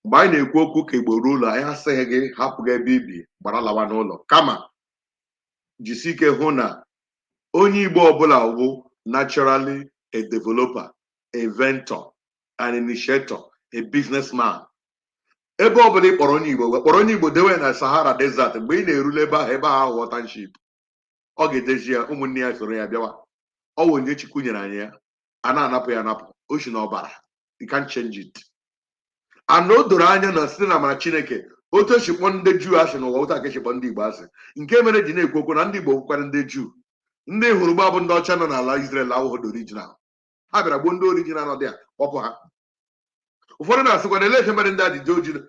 Mgbe anyị na-ekwu okwu ka Igbo ruo ụlọ, anyị asịghị gị hapụ gị ebe ibi gbara lawa n'ụlọ, kama jisi ike hụ na onye Igbo ọbụla bụ naturally a developer, a ventor, an initiator, a businessman. Ebe ọbụla ị kpọrọ onye Igbo, wee kpọrọ onye Igbo dewe na Sahara Desert, mgbe ị na-erule ebe ahụ, ebe ahụ aghọọ township, ọ ga-edezi ya, ụmụnne ya soro ya bịawa. Ọ wụ onye Chukwu nyere anyị ya, a na-anapụ ya anapụ. O si n'ọbara, you can't change it. And o doro anya na site na amara Chineke, otu esi kpọ ndị Juu asị n'ụwa, otu aka esi kpọ ndị Igbo asị, nke mere ji na-ekwu okwu na ndị Igbo bụkwara ndị Juu. Ndị hụrụ gba bụ ndị ọcha nọ n'ala Israel awụghị the original. Ha bịara gbuo ndị original nọ dị ya, kpọpụ ha. Ụfọdụ na-asịkwa na ele ihe mere ndị a ji jee ojii.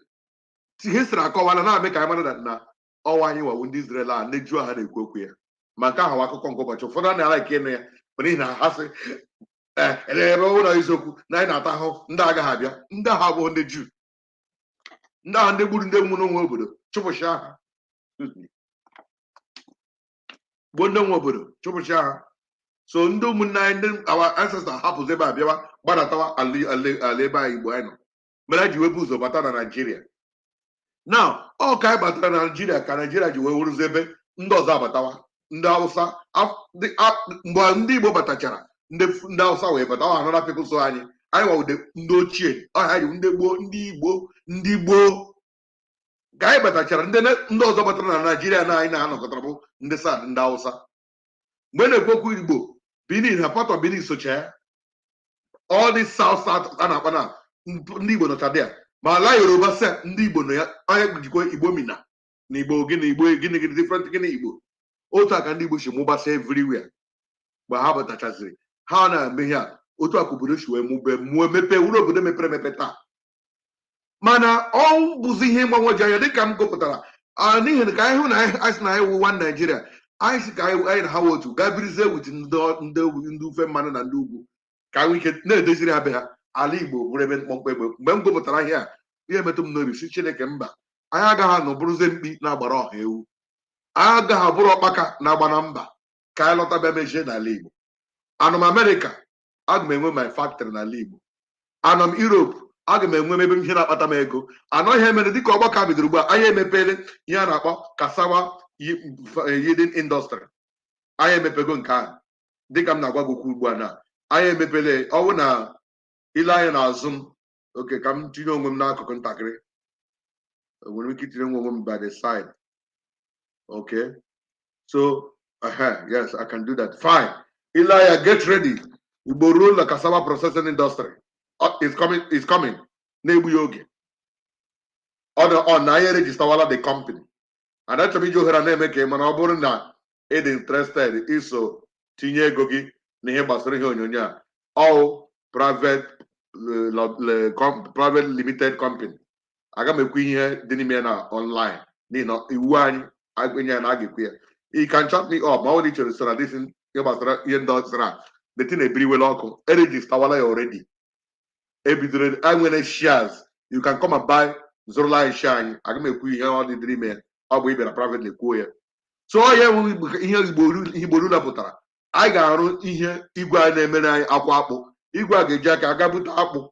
History akọwala na-ame ka anyị mara na ọnwa anyị nwawu ndị Israel a, ndị Juu ha na-ekwu okwu ya. Ma nke ahụ akụkọ nke ụbọchị ụfọdụ a na-ala ike ịnụ ya bụ n'ihi na ha sị ee, ebe ụlọ eziokwu na anyị na-ata ahụhụ, ndị agaghị abịa. Ndị ahụ abụghị ndị Juu, ndị ahụ ndị gburu ndị nwụrụ onwe obodo, chụpụchịa ha, gbuo ndị nwe obodo, chụpụchịa ha. So ndị ụmụnne anyị, ndị our ancestors, hapụzi ebe a bịawa gbadatawa ala ebe anyị Igbo anyị nọ, mere anyị ji wee bu ụzọ bata na Naijiria. Now, ọ ka anyị batara na Naijiria ka Naijiria ji wee wụrụzi ebe ndị ọzọ abatawa, ndị Hausa. Mgbe ndị Igbo batachara, ndị Hausa wee batawa, another people. So anyị wawude ndị ochie ọha anyị, ndị gboo, ndị Igbo, ndị gboo. Ka anyị batachara, ndị ọzọ batara na Naijiria na anyị na-anọkọtara bụ ndị sad, ndị Hausa. Mgbe na-ekwu okwu Igbo, Benin na part of Benin socha ya, all this South South a na-akpa na ndị Igbo nọcha there, ma ala Yoruba se ndị Igbo nọ ya. Onye jikwa Igbo mina na Igbo gịnị, Igbo gịnị gịnị, different gịnị Igbo. Otu a ka ndị Igbo si mụbasa everywhere. Mgbe ha batachaziri, ha na-eme ihe a. Otu a ka obodo si wee mụbe, mụọ, mepee, wuru obodo mepere emepe taa. Mana ọ bụzi ihe mgbagwoju anya, dịka m gụpụtara, n'ihi na ka anyị hụ na anyị sị na anyị wụ one Nigeria, anyị sị ka anyị na ha wụ otu, gaa birizie with ndị ofe mmanụ na ndị ugwu, ka anyị nwee ike na-edoziri ha be ha, ala Igbo bụrụ ebe mkpọmkpọ egbe. Mgbe m gụpụtara ihe a, ihe metụ m n'obi si, Chineke, mba, anyị agaghị anọ bụrụzie mkpi na-agbara ọha ewu, anyị agaghị abụrụ ọkpaka na-agba na mba. Ka anyị lọta bịa mejie n'ala Igbo. Anọ m Amerịka, aga m enwe my factory n'ala Igbo. Anọ m Europe, aga m enwe ebe ihe na-akpata m ego. Anọ ihe mere dịka ọgbakọ a bidoro ugbu a, anyị emepeela ihe a na-akpọ cassava yielding industry. Anyị emepego nke ahụ. Dịka m na-agwa gị okwu ugbu a, na anyị emepele ọ bụ na ile anya n'azụ m. Oke ka m tinye onwe m n'akụkụ ntakịrị, enwere m ike itinye onwe m by the side. Okay, so yes, I can do that fine. Ile anya, get ready, Igbo ruo na cassava processing industry is coming, is coming na-egbughị oge. Ọ na anyị rejistawala the company and achọrọ m iji ohere a na-eme ka ị mara, ọ bụrụ na ị dị interested iso tinye ego gị n'ihe gbasara ihe onyonyo a, all private limited company. Aga m ekwu ihe dị n'ime ya na online n'ihi na iwu anyị agụnye ya na a ga-ekwu ya. You can chat me up ma ọ bụrụ na ị chere so na this ihe gbasara ihe ndị ọsara the thing ebiriwela ọkụ. Erejistawala ya already, ebidoro, enwere shares. You can come and buy, zụrụla anyị share anyị. Aga m ekwu ihe ọ dị n'ime ya, ọ bụ ị bịara privately kwuo ya. So ọ ya enweghị ihe Igbo rula pụtara. Anyị ga-arụ ihe igwe a na-emere anyị akwa akpụ. Igwe a ga-eji aka aga bute akpụ,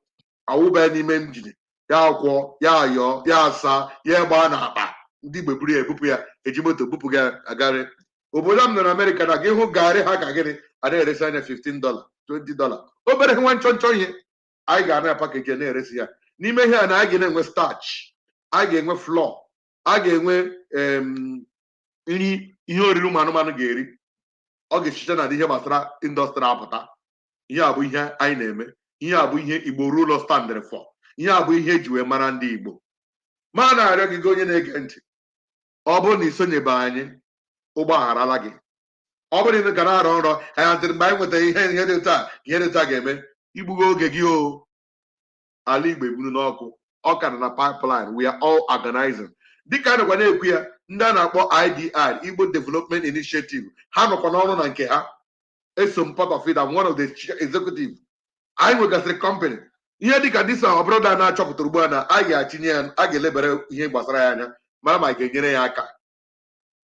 awụba ya n'ime njini ya, akwọ ya, ayọọ ya, asa ya, gbaa n'akpa. Ndị Igbo buru ya, ebupụ ya, eji moto bupụ ya agarị obodo m nọ na Amerịka na gị hụ garị ha ka gịnị a na-eresi anya $15, $20, obere nwa nchọ nchọ ihe. Anyị ga-ana ya package na-eresi ya. N'ime ihe a na anyị ga na-enwe starch, anyị ga-enwe flour, a ga-enwe nri, ihe oriri ụmụ anụmanụ ga-eri. Ọ ga-esicha na ihe gbasara industry apụta. Ihe a bụ ihe anyị na-eme, ihe a bụ ihe Igbo ruo ụlọ stand for, ihe a bụ ihe eji wee mara ndị Igbo. Ma na-arịọ gị, gị onye na-ege ntị, ọ bụrụ na isonyebe anyị, ụgbọ agharala gị. Ọ bụrụ na ị ga na-arọ nrọ anyị ntịrị mgbe anyị nwetara ihe dị taa, ihe dị taa ga-eme igbugo oge gị o. Ala Igbo eburu n'ọkụ, ọ ka nọ na pipeline. We are all organizing. Dịka a nọkwa na-ekwu ya, ndị a na-akpọ IDI, Igbo Development Initiative, ha nọkwa n'ọrụ na nke ha. Eso m part of it. I'm one of the executive. Anyị nwegasịrị company, ihe dịka dịsa ọ bụrụ na na-achọpụtara ugbu a na a ga-atinye ya, a ga-elebara ihe gbasara ya anya, mara ma a ga-enyere ya aka.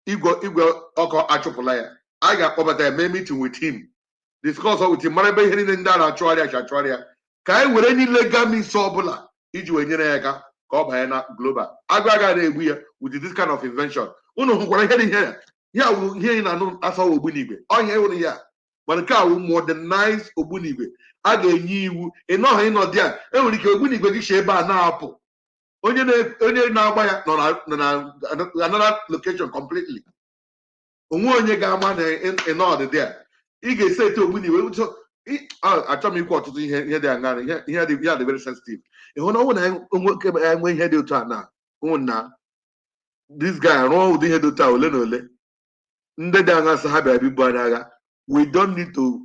Igwe ọkụ achụpụla ya, a ga-akpọbata ya, mee meeting with him. Discuss with him, mara ebe ihe niile ndị a na-achụgharị achi achụgharị ya, ka anyị were niile gaa means ọbụla iji wee nyere ya aka ka ọ banye na global. Agụ agaghị na-egbu ya with this kind of invention. Unu hụkwara ihe dị ihe ya, ihe a wụ ihe ị na-anụ asawa ogbunigwe ọhịa ịhụrụ ya, mana nke a wụ modernized ogbunigwe a ga-enye iwu ịnọghị ịnọdị a enwere ike ogbunigwe gị si ebe a na-apụ, onye na-agba ya nọ na another location completely. Onwe onye ga-ama na ịnọ ọdịdị a ị ga-eseti ogbunigwe. So, achọ m ikwu ọtụtụ ihe, ihe dị aṅaa, ihe dị ya dị very sensitive. Ị hụ na ọ bụrụ na anyị nwee ihe dị otu a na ụmụnna, this guy rụọ ụdị ihe dị otu a, ole na ole ndị dị aṅa sị ha bịara bịa ibu anyị agha, we don't need to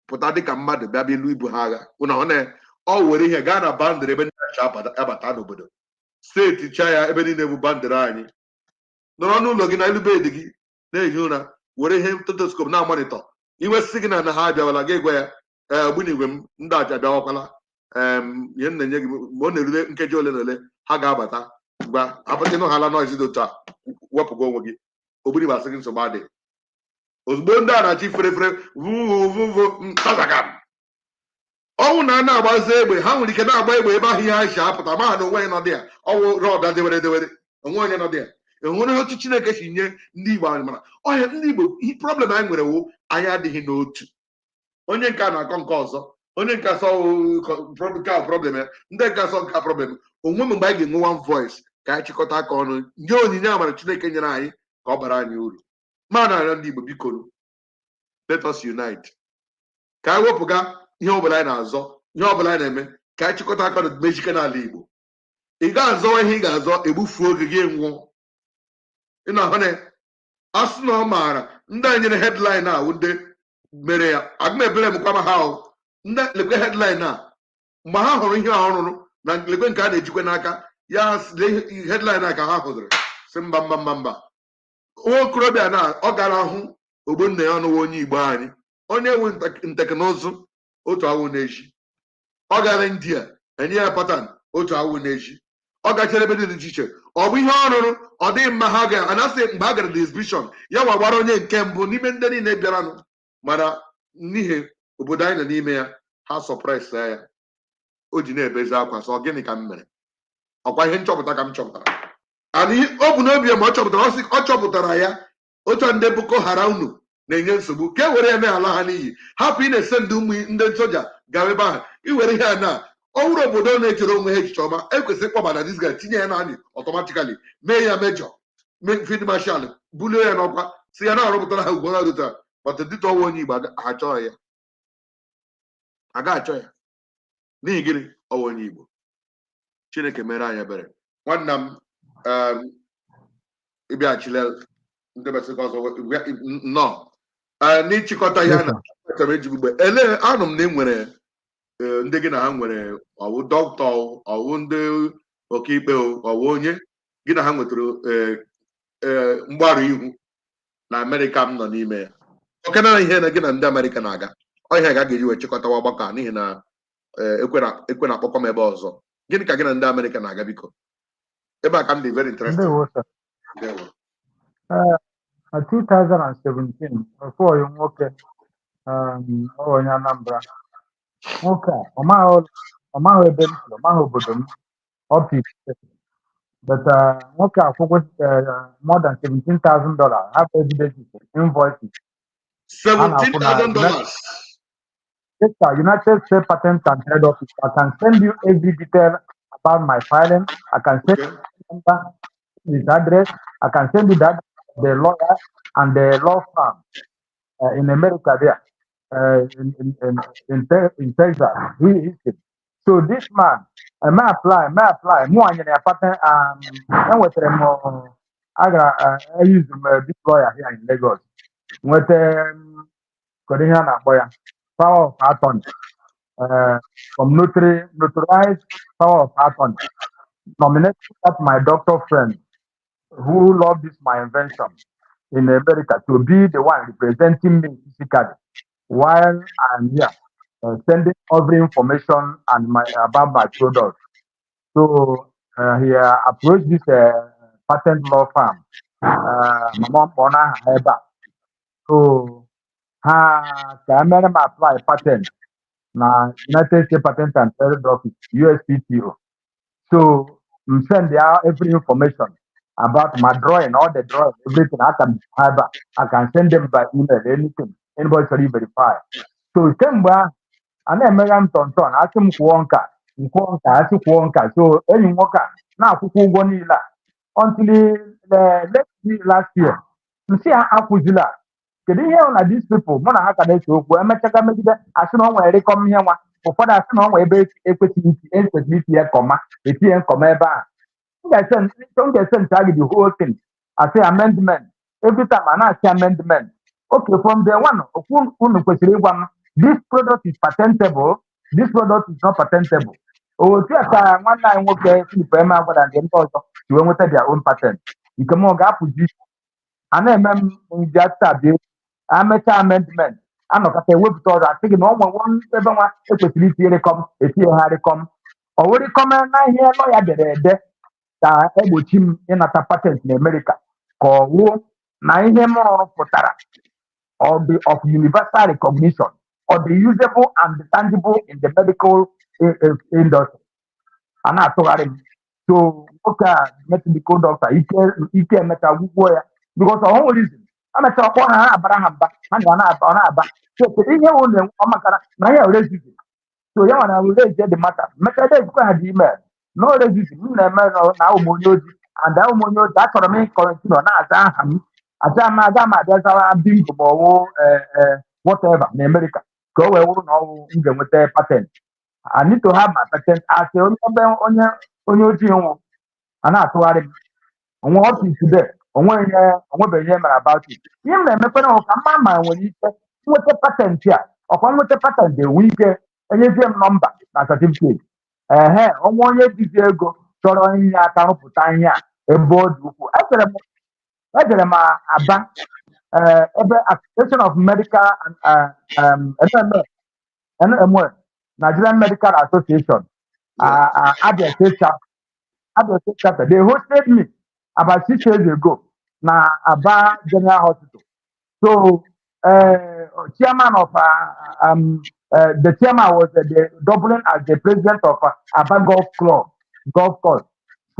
pụta dịka mmadụ bịa bịa ilu ibu ha agha. Ụna ọ na ọ were ihe gaa na boundary ebe ndị acha abata n'obodo steeti cha ya, ebe niile bụ boundary anyị, nọrọ n'ụlọ gị na elu bed gị na-ehi ụra, were ihe stethoscope na-amonitor iwesị gị na ha abịawala, gị gwa ya, ee, ogbunigwe m ndị aja abịawakwala. Ihe m na-enye gị, mgbe ọ na-erule nkeji ole na ole ha ga-abata, gwa apụta ịnụ hala noise dị otu a, wepụga onwe gị. Ogbunigwe asị gị nsogbu adịghị. Ozugbo ndị a na-achị fere fere vuvuvuvu ntazagam, ọnwụ na a na-agbazi egbe, ha nwere ike na-agba egbe ebe ahụ ihe ha si apụta, ma ha na onwe ya nọdị ya, ọwụ rọda dewere dewere onwe onye nọdị ya. Enwere otu Chineke si nye ndị Igbo anyị mara ọhịa. Ndị Igbo, ihe problem anyị nwere wụ anyị adịghị n'otu. Onye nke a na-akọ nke ọzọ, onye nke asọ nke a problem ya, ndị nke asọ nke a problem onwe m. Mgbe anyị ga-enwe one voice, ka anyị chịkọta aka ọnụ nye onyinye amara Chineke nyere anyị ka ọ bara anyị uru. Ma na-arịọ ndị Igbo, biko, let us unite, ka anyị wepụga ihe ọbụla anyị na-azọ, ihe ọbụla anyị na-eme, ka anyị chịkọta aka ọnụ mejike n'ala Igbo. Ị ga-azọwa ihe ị ga-azọ, egbufuo oge gị, nwụọ. Ị na-ahụ na a sị na ọ maara ndị a nyere headline a wụ ndị mere ya. Aga m ebere m kwama ha o. Ndị lekwe headline a, mgbe ha hụrụ ihe a ọ rụrụ na lekwe nke a na-ejikwa n'aka ya sị, lee headline a ka ha hụziri, sị mba, mba, mba, mba. Nwa okorobịa na ọ gara hụ ogbonna ya ọnụwa, onye Igbo anyị, onye nwe nteknụzụ otu awụ na-eji. Ọ gara India, enye ya pattern otu awụ na-eji. Ọ gachara ebe dị iche iche, ọ bụ ihe ọ rụrụ, ọ dịghị mma. Ha ga anasị mgbe a gara the exhibition ya nwa gbara onye nke mbụ n'ime ndị niile bịaranụ, mana n'ihi obodo anyị nọ n'ime ya, ha suppress ya. O ji na-ebezi akwa, sọ gịnị ka m mere? Ọkwa ihe nchọpụta ka m chọpụtara. And ọ bụ n'obi ya ma ọ chọpụtara, ọ sị ọ chọpụtara ya otu a. Ndị Boko Haram unu na-enye nsogbu, ka e were ya mee ala ha n'iyi, hapụ ị na-ese ndị ụmụ ndị soja gawa ebe ahụ iwere ihe a na ọ wụrụ obodo na-echere onwe ha echiche ọma. Ekwesịrị ịkpọbata this guy, tinye ya n'army automatically, mee ya major, field marshal, bulie ya n'ọkwa, si ya na-arụpụtara ha ugbo na but dịta ọnwa onye Igbo ha achọghị ya, aga achọ ya n'ihi gịnị? Ọwa onye Igbo. Chineke mere anyị ebere. Nwanna m, ịbịaghachila ndị besịka ọzọ nnọọ. N'ịchịkọta ya na achọrọ eji mgbe ele anụ m na ị nwere ndị gị na ha nwere, ọwụ dọkịta, ọwụ ndị ọkaikpe, ọwụ onye gị na ha nwetara mgbarụ ihu na Amerịka m nọ n'ime ya, okena na ihe na gị na ndị Amerịka na-aga ọhịa ga ga-eji wee chịkọtawa ọgbakọ a, n'ihi na ekwe na akpọkọ m ebe ọzọ. Gịnị ka gị na ndị Amerịka na-aga? Biko, ebe a ka m dị very interested. Ndewo, sir. Ndewo. Na 2017, ofu ọyị nwoke, ọ onye Anambra, nwoke a ọ maghị ebe m si, ọ maghị obodo m up to today. But nwoke a kwụkwọ more than $17,000, have evidences, invoices a na-akwụ na $17,000. Yes, sir, United States Patent and Trade Office. I can send you every detail about my filing. I can send you number, his address. I can send you that the lawyer and the law firm in America there, in Texas. He So this man, I may apply, may apply. Mụ anyere ya patent, enwetara m, agara use m this lawyer here in Lagos. Nweta kedu ihe a na-akpọ ya? Power of attorney. From notary, notarized power of attorney, nominating that my doctor friend who loved this my invention in America to be the one representing me physically while I'm here, sending every information and my about my product. So he approached this patent law firm. Mama mkpọ n'aha ha ebe a. So Ha ka emere m apply patent na United States Patent and Trade Office, USPTO. So m send ya every information about my drawing, all the drawing, everything I can have. I can send them by email, anything anybody chọrọ verify. So kemgbe ahụ a na-emegha m tọntọn, asị m kwụọ nka, nkwụọ nka, asị kwụọ nka. So enyi m nwoke a na-akwụkwọ ụgwọ niile a until late last year, nsị ya akwụzila. Kedu ihe hụ na these people mụ na ha ka na-ese okwu? Emechaga megide, asị na ọ nwere rịkọm ihe nwa. Ụfọdụ asị na ọ nwere ebe ekwesịghị ekwesịrị itinye comma, etinye comma ebe ahụ. M ga-ese ncha gị the whole thing. Asị amendment, every time a na-asị amendment. Okay, from day one, okwu unu kwesịrị ịgwa m, this product is patentable, this product is not patentable. Otu a ka nwanne anyị nwoke Philip Emeagwara nke ndị ọzọ si wee nweta their own patent. Nke m ọ ga-apụzi a na-eme m nji taa bịa amecha amendment, anọkọta ewepụta ọzọ, asị gị na ọ nwe ebe nwa ekwesịrị itinye rịkọm, etinye ha rịkọm. Ọ wụ rịkọm na ihe lọya dere ede ka egbochi m ịnata patent na Amerịka, ka ọ wụ na ihe m rụrụ pụtara ọ dị of universal recognition, ọ dị usable and tangible in the medical industry. A na-atụgharị m. So nwoke a medical doctor, ike ike emecha gwụgwọ ya because ọ nwere reason emechaa ọkpọ ha, ha abara ha mba, ha na ọ na-aba. So kedu ihe wụ na ọ makara na ya racism? So ya nwere raise the matter, mechaa dezikwa ha dị email no racism m na-eme na ahụ m onye ojii and ahụ m onye ojii, achọrọ m ịcontinue na-aza aha m aja m aga m abịa zawa bingo ma ọwụ whatever na America ka o wee wụrụ na ọwụ m ga-enweta patent. I need to have my patent as onye ebe onye ojii nwụ. A na-atụgharị m onwe. Up to today, onwe ihe onwebeghị ihe mere about it. Ihe m na-emekwana bụ ka mma ma nwere ike nweta patent a. Ọkwa nweta patent, enwe ike enyezie m nọmba na certificate. Ehe, onwe onye jizi ego chọrọ inye aka rụpụta ihe a ebe ọ dị ukwuu. Ejere m Aba, ebe Association of Medical and NMA, NMA, Nigerian Medical Association, Abia State chapter, Abia State chapter. They hosted me about 6 years ago na Aba General Hospital. So chairman of the chairman was the doubling as the president of Aba Golf Club, golf course.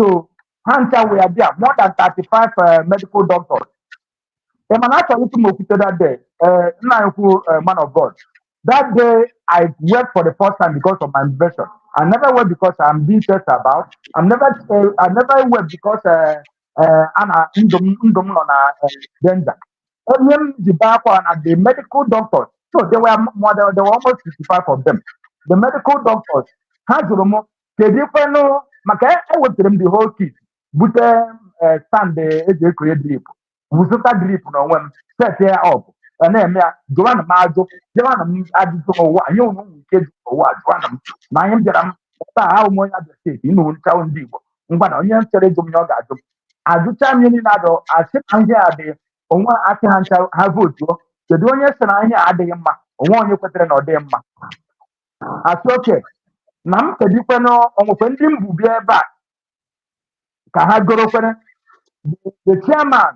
So ha ncha were there, more than 35 medical doctors. The man actually to okwute that day, nna anyị ukwu, man of God. That day I wept for the first time because of my invention. I never wept because I'm being stressed about. I never wept because ana ndụ m ndụ m nọ na danger. Onye m ji bee akwa na the medical doctors, so there were more than, there were almost 65 of them. The medical doctors, ha jụrụ m kedu ikwenụ maka ewepụtara m the whole kit, bute stand eji ekonye drip, zụta drip n'onwe m, set ya up, ọ na-eme ya. Jụwanụ m ajụ, jụwanụ m ajụjụ n'ụwa anyị unu nwere ike jụ n'ụwa, jụwanụ m na anyị bịara m taa. Ahụ m onye Abia Steeti, ịnụ nchawo ndị Igbo ngwa na onye m chere ịjụ m ihe ọ ga-ajụ m. Ajụcha m ihe niile adọ, asị na ihe a dị onwe, asị ha ncha ha votuo, kedu onye sị na ihe a adịghị mma? Onwe onye kwetere na ọ dịghị mma. Asị oke na m kedikwenụ onwekwe ndị mbụ bịa ebe a ka ha goro kwere. The chairman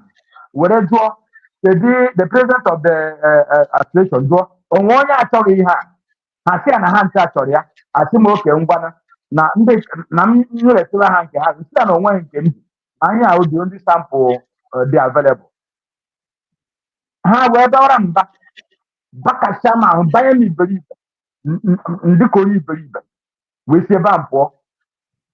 were jụọ kedu the president of the association, jụọ onwe onye achọghị ihe a. Ha sị ya na ha ncha chọrọ ya. Asị m oke ngwanụ na ndị na m nyeretụla ha nke ha, nsị ya na onweghị nke m ji na ihe ahụ dị ndị sample dị available. Ha wee dọrọ mba bakasịa m ahụ, banye m iberibe ndị ka onye iberibe wee si ebe a m pụọ.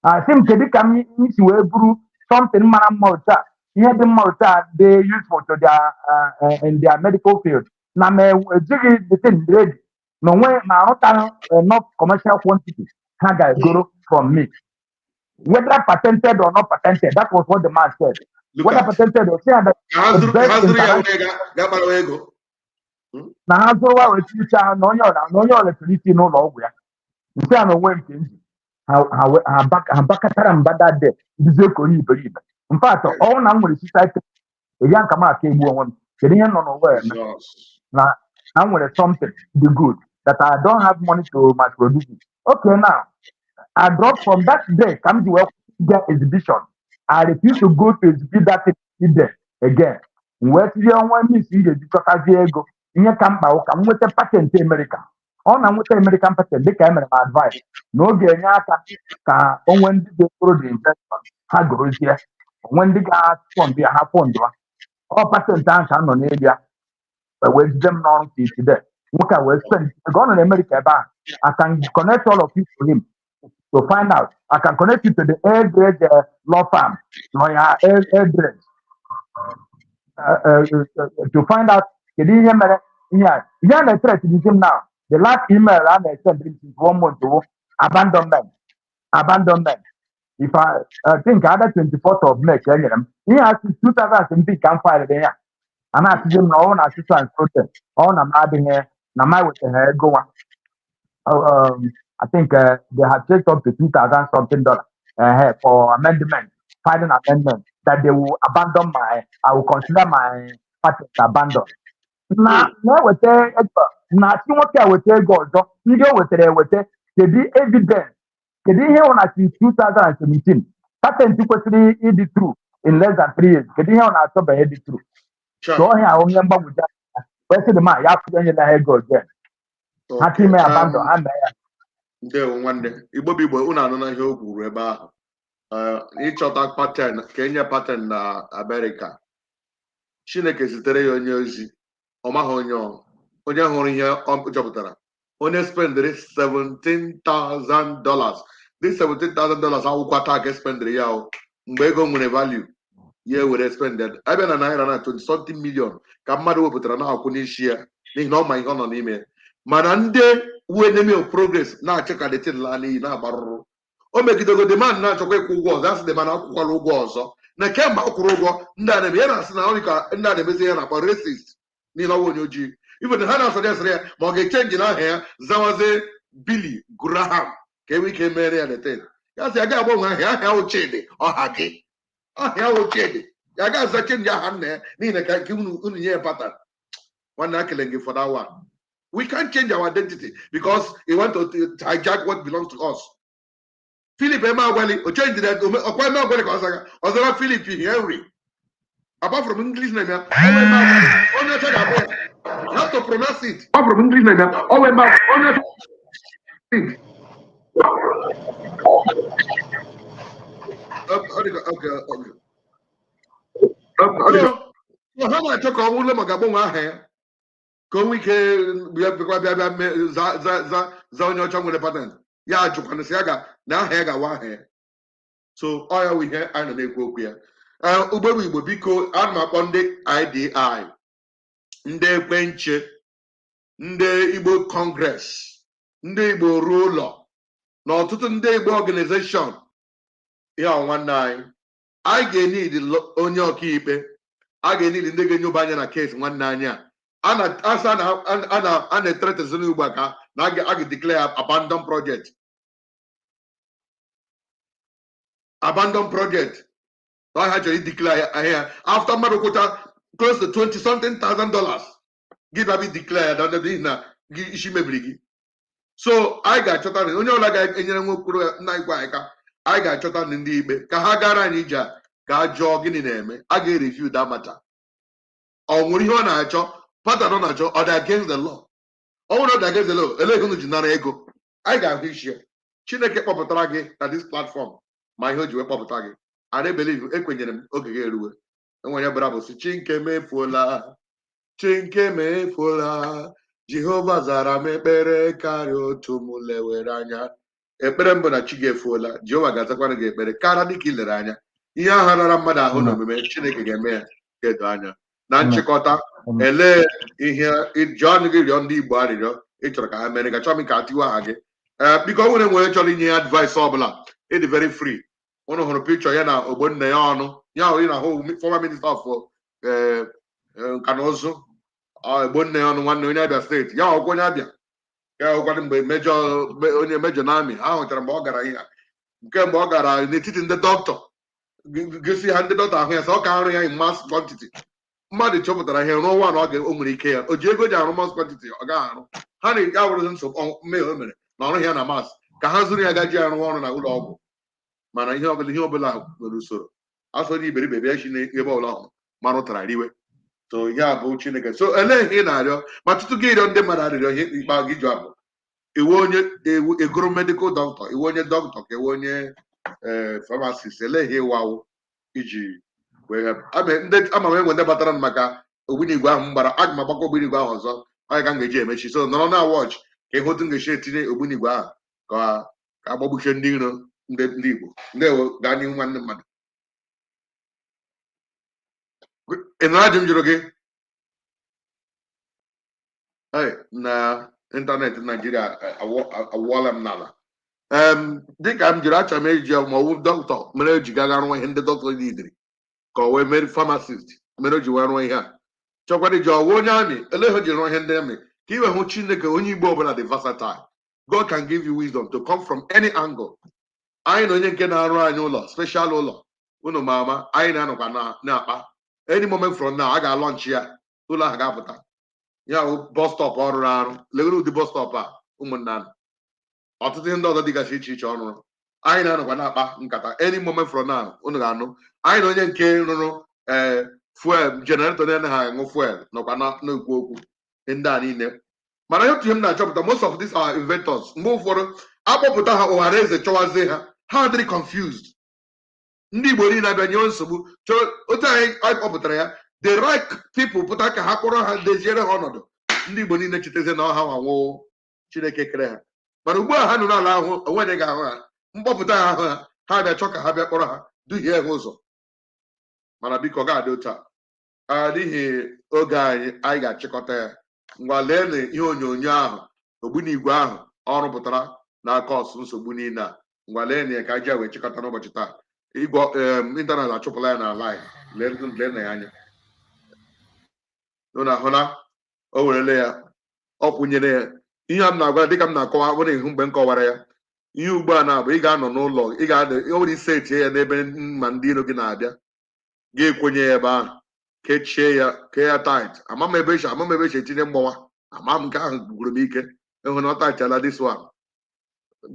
Asị m kedu ka m si wee buru something mara mma otu a, ihe dị mma otu a, dị useful to their in their medical field, na m ejighị the thing ready na onwe ma arụtaghị enough commercial quantity ha ga-egoro from me, whether patented or not patented. That was what the man said. Look whether at patented or say that ka ha the zụrụ ka best ha zụrụ ya international wee ga kparawa ego. Na ha zụrụwa wee ticha ha na onye ọla na onye ọla chọrọ iti n'ụlọ ọgwụ ya, nke a na onwe nke m ji ha bakatara mba that day, dizie ka onye iberibe. In fact, ọnwụ na m nwere suicide, ya nka m aka egbu onwe m. Kedu ihe nọ n'ụwa eme? Jesus. Na m nwere something dị good that I don't have money to mass produce it. Okay, now I dropped from that day ka m ji wee get exhibition. I refuse to go to exhibit that thing there again. M wee tinye ọnwa mis m ga-eji chọtazie ego. Ihe ka mkpa bụ ka m nweta patent America. Ọ na nweta American patent, dịka e mere m advice na ọ ga-enye aka ka onwe ndị ga-ekporo the investment, ha gorozie onwe ndị ga-fund ya, ha fund ha. Ọ patent ahụ ka m nọ n'elu ya e wee jide m n'ọrụ till today. Nwoke a wee spend ego, ọ nọ na America ebe ahụ. I can connect all of you to him to find out. I can connect you to the A grade law firm, lawyer A grade, to find out kedu ihe mere ihe a, ihe a na-ethreat m now. The last email a na-esend m since one month wo abandonment, abandonment. If I think either 24th of May ka e nyere m ihe a, since 2017 ka m file ihe a. A na-asịzi m na ọ na assistance protest, ọ na m adịghị na m ewetaghị ego nwa. I think they have checked up to 2,000 something dollars for amendment, filing amendment, that they will abandon my, I will consider my patent abandoned. Na na-eweta ego na asị nwoke a weta ego ọzọ ndị o wetara eweta. Kedu evidence? Kedu ihe hụ na since 2017 patent kwesịrị ịdị true in less than 3 years? Kedu ihe ọ na-achọbeghị ịdị true? Sure. So ọhịa ahụ ihe mgbagwoju anya wee sị dị ma ya fụrụ enyela ha ego again ha Okay. time abandon ha mee ya. Ndewo nwanne. Igbo bụ Igbo, unu anụ na ihe o kwuru ebe ahụ. Ịchọta patent ka enye patent na Amerịka, Chineke zitere ya onye ozi, ọ maghị onye ọ onye hụrụ ihe ọ chọpụtara, onye spendịrị $17,000. This $17,000 akwụkwọ taa ka spendịrị ya o mgbe ego nwere value ya ewere spend abịa na naira na 20 something million ka mmadụ wepụtara na-akwụ n'isi ya, n'ihi na ọ ma ihe ọ nọ n'ime. Mana ndị wu enemy of progress na-achọ ka the thing laa n'iyi, na-agbarụrụ o megidego the man na-achọkwa ịkwụ ụgwọ ọzọ. Asị the man akwụkwala ụgwọ ọzọ, na kemgbe ọ kwụrụ ụgwọ ndị a na-eme ya na-asị na ọ dị ka ndị a na-emezi ya na-akpọ racist n'ihi na ọ bụ onye ojii. Even ha na-asọjesịrị ya ma ọ ga-echange n'aha ya zawazie Billy Graham ka e nwee ike mere ya the thing. Ya sị ya ga agbanwe aha ya, aha wụ Chidi, ọha gị aha ya wụ Chidi, ya ga-aza change aha nna ya n'ihi na ka unu nye ya patent. Nwanne, akele gị for that one. We can't change our identity because he want to hijack what belongs to us. Philip Emeagwali, o change ọkwa Emeagwali ka ọ zaga, ọ zara Philip Henry. Apart from English name ya, ọ wee Emeagwali, onye ọcha ga-abụ ya. You have to pronounce it. Apart from English name ya, ọ wee Emeagwali, onye ọcha. Okay. So, ha na-achọ ka ọ bụrụ ma ga-agbanwe aha ya ka o nwee ike bịa bịa bịa bịa mee za za za za onye ọcha nwere patent. Ya ajụkwana sị ya ga na aha ya ga-awa aha ya. So ọ ya wụ ihe anyị nọ na-ekwu okwu ya. Ee, ụgbọelu Igbo, biko, ana m akpọ ndị IDI, ndị ekwenche, ndị Igbo Congress, ndị Igbo ruo ụlọ na ọtụtụ ndị Igbo organization. Ya nwanne anyị, anyị ga-enid onye ọkaikpe, a ga-enid ndị ga-enyoba anya na case nwanne anyị a. A na-asa a na-ethreatezi ugbu a ka na a ga-declare abandon project, abandon project. Na ha chọrọ ideclare ahịa after mmadụ kwụcha close to 20 something thousand dollars, gị bịa bi declare ya n'ihi na gị isi mebiri gị. So anyị ga-achọta na onye ọbụla ga-enyere nwa okpuru nna anyị gwa anyị ka anyị ga-achọta ndị ikpe ka ha gara anyị ije a, ka a jụọ gịnị na-eme. A ga-ereview that matter. Ọ nwere ihe ọ na-achọ, pattern ọ na-achọ, ọ dị against the law? Ọ bụrụ na ọ dị against the law, elee ihe unu ji nara ego? Anyị ga-ahụ isi ya. Chineke kpọpụtara gị na this platform, ma ihe o ji wee kpọpụta gị, I believe, ekwenyere m, oge gị eruwe. Enwere bụra bụ si chi nke m efuola, chi nke m efuola, Jehova zara m ekpere karịa otu m lewere anya. Ekpere mbụ na chi gị efuola, Jehova ga-azakwana gị ekpere karịa dịka ị lere anya. Ihe ahụ rara mmadụ ahụ na omume, Chineke ga-eme ya ka edo anya. Na nchịkọta, elee ihe ji ọnụ gị rịọ ndị Igbo arịrịọ ị chọrọ ka ha mere ka chọọ m ka a tiwa aha gị? Ee, biko, o nwere chọrọ inye ya advice ọbụla, ịdị very free. Ụnụ hụrụ picture ya na Ogbonna ya ọnụ ya hụrụ ị na-ahụ former minister of nka na ụzụ, Ogbonna ya ọnụ, nwanne onye Abịa steeti ya, ọkwa onye Abịa ya hụkwadụ mgbe major, onye major na army ha hụchara mgbe ọ gara ihe a. Nke mgbe ọ gara n'etiti ndị dọkịta gosi ha, ndị dọkịta ahụ ya sị ọ ka arụ ya in mass quantity. Mmadụ chọpụtara ihe rụọ nwa na o nwere ike ya o ji ego ji arụ mass quantity, ọ gaghị arụ ha na ya bụrụzi nsogbu mmehie o mere na ọrụ ya na mass ka ha zụrụ ya gaji arụ ọrụ na ụlọ ọgwụ. Mana ihe ọbụla nwere usoro. Asọ onye iberibe bịa chi n'ebe ọbụla ọhụrụ mara ụtara riwe. So ya bụ Chineke. So elee ihe ị na-arịọ ma tutu gị rịọ ndị mmadụ arịrịọ? Ihe ikpe gị jụ abụ iwu onye egoro medical doctor, iwu onye dọkịta, ka iwu onye pharmacist. Elee ihe ịwawụ iji wee help? Ndị ama m enwe ndị batara m maka ogbunigwe ahụ m gbara. Aga m agbakọ ogbunigwe ahụ ọzọ, onye ka m ga-eji emechi. So nọrọ na watch ka ịhụ otu m ga-esi etinye ogbunigwe ahụ ka agbagbuchie ndị iro ndị Igbo. Ndewo, gaa n'ihu, nwanne mmadụ. Ị nụrụ ajụ m jụrụ gị? Ee, na ịntanetị Naijiria awụọla m n'ala. Dịka m jụrụ, achọrọ m iji ma ọ bụ dọkịta mere o ji gaga rụọ ihe ndị dọkịta nidiri, ka ọ wee mere pharmacist mere o ji wee rụọ ihe a. Chọkwara iji ọwụ onye amị, ele ihe o ji rụọ ihe ndị amị, ka i wee hụ Chineke. Onye Igbo ọbụla dị versatile. God can give you wisdom to come from any angle. Anyị na onye nke na-arụ anyị ụlọ, special ụlọ unu ma ama, anyị na-anọkwa na-akpa. Any moment from now, a ga-alaunch ya, ụlọ ahụ ga-apụta. Ya bụ bus stop ọ rụrụ arụ. Legoro ụdị bus stop a, ụmụnna nụ. Ọtụtụ ihe ndị ọzọ dịgasị iche iche ọ rụrụ, anyị na-anọkwa na-akpa nkata. Any moment from now, unu ga-anụ. Anyị na onye nke rụrụ fuel generator na-anaghị aṅụ fuel nọkwa na-ekwu okwu ndị a niile. Mana ihe otu ihe m na-achọpụta, most of these are inventors. Mgbe ụfọdụ akpọpụta ha, ọhara eze chọwazie ha, ha adịrị confused. Ndị Igbo niile abịa nyewe nsogbu chọọ otu anyị kpọpụtara ya, the right people pụta ka ha kpọrọ ha, deziere ha ọnọdụ. Ndị Igbo niile chetazie na ọha nwanwụ Chineke kere ha. Mana ugbu a ha nọ n'ala ahụ, onwenye ga-ahụ ha mkpọpụta ha, ahụ ha, ha bịa chọọ ka ha bịa kpọrọ ha duhie ha ụzọ. Mana biko, ọ ga-adị otu a n'ihi oge anyị. Anyị ga-achịkọta ya. Ngwa, leenụ ihe onyonyo ahụ, ogbunigwe ahụ ọ rụpụtara n'aka ọsụ nsogbu niile a. Ngwa, leenụ ya ka anyị ji wee chịkọta n'ụbọchị taa. Igwe ịntanetị achụpụla ya n'ala anyị. Lee ya anya. Unu ahụla, o werele ya, ọ kwụnyere ya. Ihe a m na-agwa, dịka m na-akọwa, ọ na-ehu mgbe m kọwara ya ihe ugbu a na-abụ ị ga-anọ n'ụlọ, ị ga-anọ, ọ nwere ise etie ya n'ebe ma ndị iro gị na-abịa, ga-ekwenye ya ebe ahụ, kechie ya, kee ya tight. Ama m ebe esi etinye mgbawa, ama m nke ahụ gwụrụ m ike ịhụ na ọ tightchala. This one,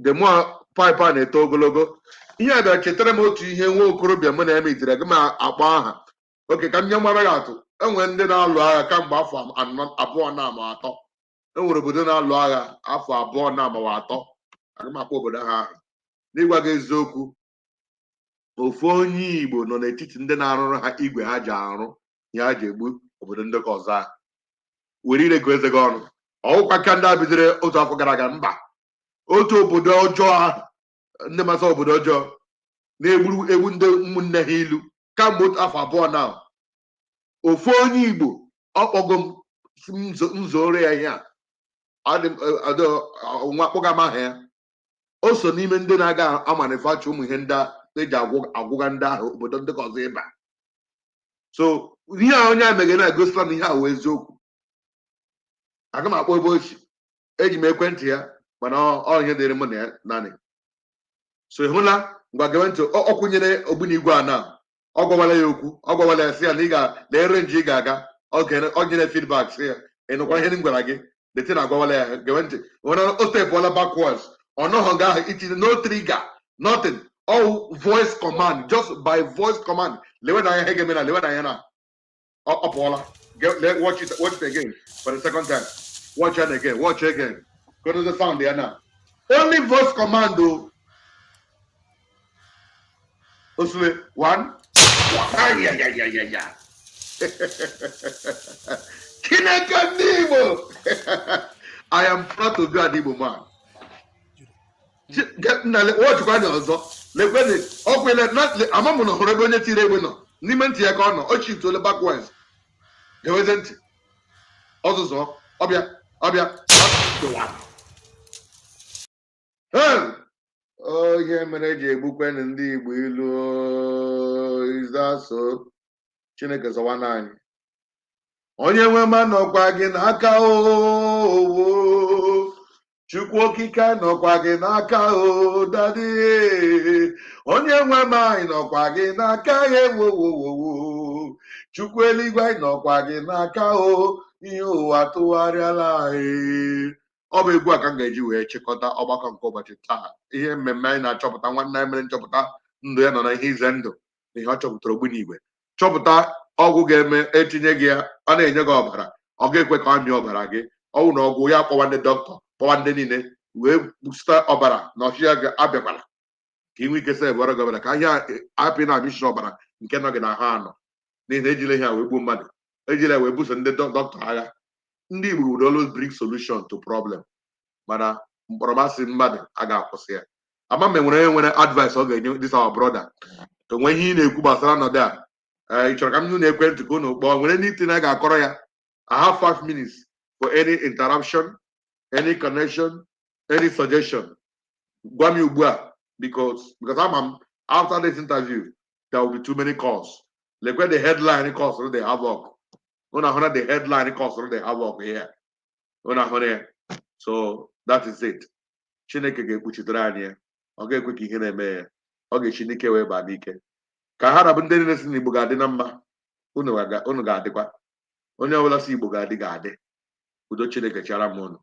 the more pipe a na-eto ogologo. Ihe a bịara chetara m otu ihe nwa okorobịa mụ na ya metere gị ma akpọ aha oke ka m nye mara gị atụ. Enwere ndị na-alụ agha kamgbe afọ 4, 2 na ama 3. Enwere obodo na-alụ agha afọ 2 na amawa 3. Aga m akpọ obodo ha ahụ. N'ịgwa gị eziokwu, ofu onye Igbo nọ n'etiti ndị na-arụrụ ha igwe ha ji arụ ihe ha ji egbu obodo ndị ka ọzọ ahụ. Were ire gụọ eze gị ọnụ. Ọwụkwa ka ndị a bidoro otu afọ gara aga. Mba, otu obodo ọjọọ ahụ, ndị masa obodo ọjọọ na-egburu egbu ndị ụmụnne ha ilu kamgbe otu afọ 2 na ofu onye Igbo ọkpọgo m sị m nzoro ya ihe a. Adị m nwa akpọga m aha ya. O so n'ime ndị na-aga amanufacture ụmụ ihe ndị eji agwụga ndị ahụ obodo ndị ka ọzọ ịba. So ihe a onye a megere na-egosila na ihe a wụ eziokwu. Aga m akpọ ebe o si, eji m ekwentị ya, mana ọ ihe dịrị mụ na ya naanị. So ị hụla? Ngwa, gewe ntị. Ọ kwụnyere ogbunigwe a na ọ gwawala ya okwu, ọ gwawala ya sị ya na ị ga na range ị ga-aga. Ọ nyere feedback, sị ya, "Ị nụkwa ihe m gwara gị?" The thing agwawala ya. Gewe ntị. Nwere o stepụọla backwards, ọ nọghọ nga ahụ itinye. No trigger, nothing, all voice command, just by voice command. Lewe na anya ihe ga-eme na lewe na anya na ọ pụọla. Watch it, watch it again for the second time. Watch it again, watch it again. Go to the sound there now. Only voice command o. Osule one. Ayayayaya, Chineke ndị Igbo! I am proud to be an Igbo man. Nna, watchkwa anya ọzọ. Lekwenị, ọkwele ama m na hụrụ ebe onye tiri egbe nọ n'ime ntị ya ka ọ nọ. O shiftole backwards. Geweze ntị ọzụzọ. Ọbịa, ọbịa. Hey! Oh, ihe mere eji egbukwenụ ndị Igbo ilu. Is that so? Chineke zọwana anyị. Onye nwe ma nọkwa gị n'aka owo. Chukwu Okike nọkwa gị n'aka o, daddy. Onye nwe m, anyị nọkwa gị n'aka. Ewowowowo, Chukwu eluigwe, anyị nọkwa gị n'aka o. Ihe ụwa tụgharịala anyị. Ọ bụ egwu a ka m ga-eji wee chịkọta ọgbakọ nke ụbọchị taa. Ihe mmemme anyị na-achọpụta, nwanne anyị mere nchọpụta, ndụ ya nọ na ihe ize ndụ na ihe ọ chọpụtara, ogbunigwe chọpụta. Ọgwụ ga-eme etinye gị ya, ọ na-enye gị ọbara, ọ ga-ekwe ka ọ mịa ọbara gị. Ọwụ na ọgwụ ya, kpọwa ndị dọkịta, kpọwa ndị niile wee zụta ọbara na ọchịchị ya abịakwala ka ị nwee ike sị ebọrọ gị ọbara, ka ahịa apị na-amịchi ọbara nke nọ gị n'ahụ anọ, n'ihi na ejila ihe a wee gbuo mmadụ, ejila ya wee buso ndị dọkịta agha. Ndị Igbo would always bring solution to problem, mana mkpọrọmasị mmadụ a ga-akwụsị ya. Ama m enwere onye nwere advice ọ ga-enye this our brother. Enwe ihe ị na-ekwu gbasara ọnọdụ a? Ee, ị chọrọ ka m nụ na ekwentị ka unu kpọọ? Nwere anything a ga-akọrọ ya? I have 5 minutes for any interruption, any connection, any suggestion. Gwa m ugbu a, because ama m after this interview there will be too many calls. Lekwe the headline cause the havoc. Unu ahụ na the headline cause the havoc here. Unu ahụ na ya. So that is it. Chineke ga-ekpuchitere anyị ya. Ọ ga-ekwe ka ihe na-eme ya. Ọ ga-esi n'ike wee baa n'ike. Ka ha rabụ ndị niile si n'Igbo ga-adị na mma. Unu ga-adịkwa. Onye ọbụla si Igbo ga-adị ga-adị. Udo Chineke chara m unu.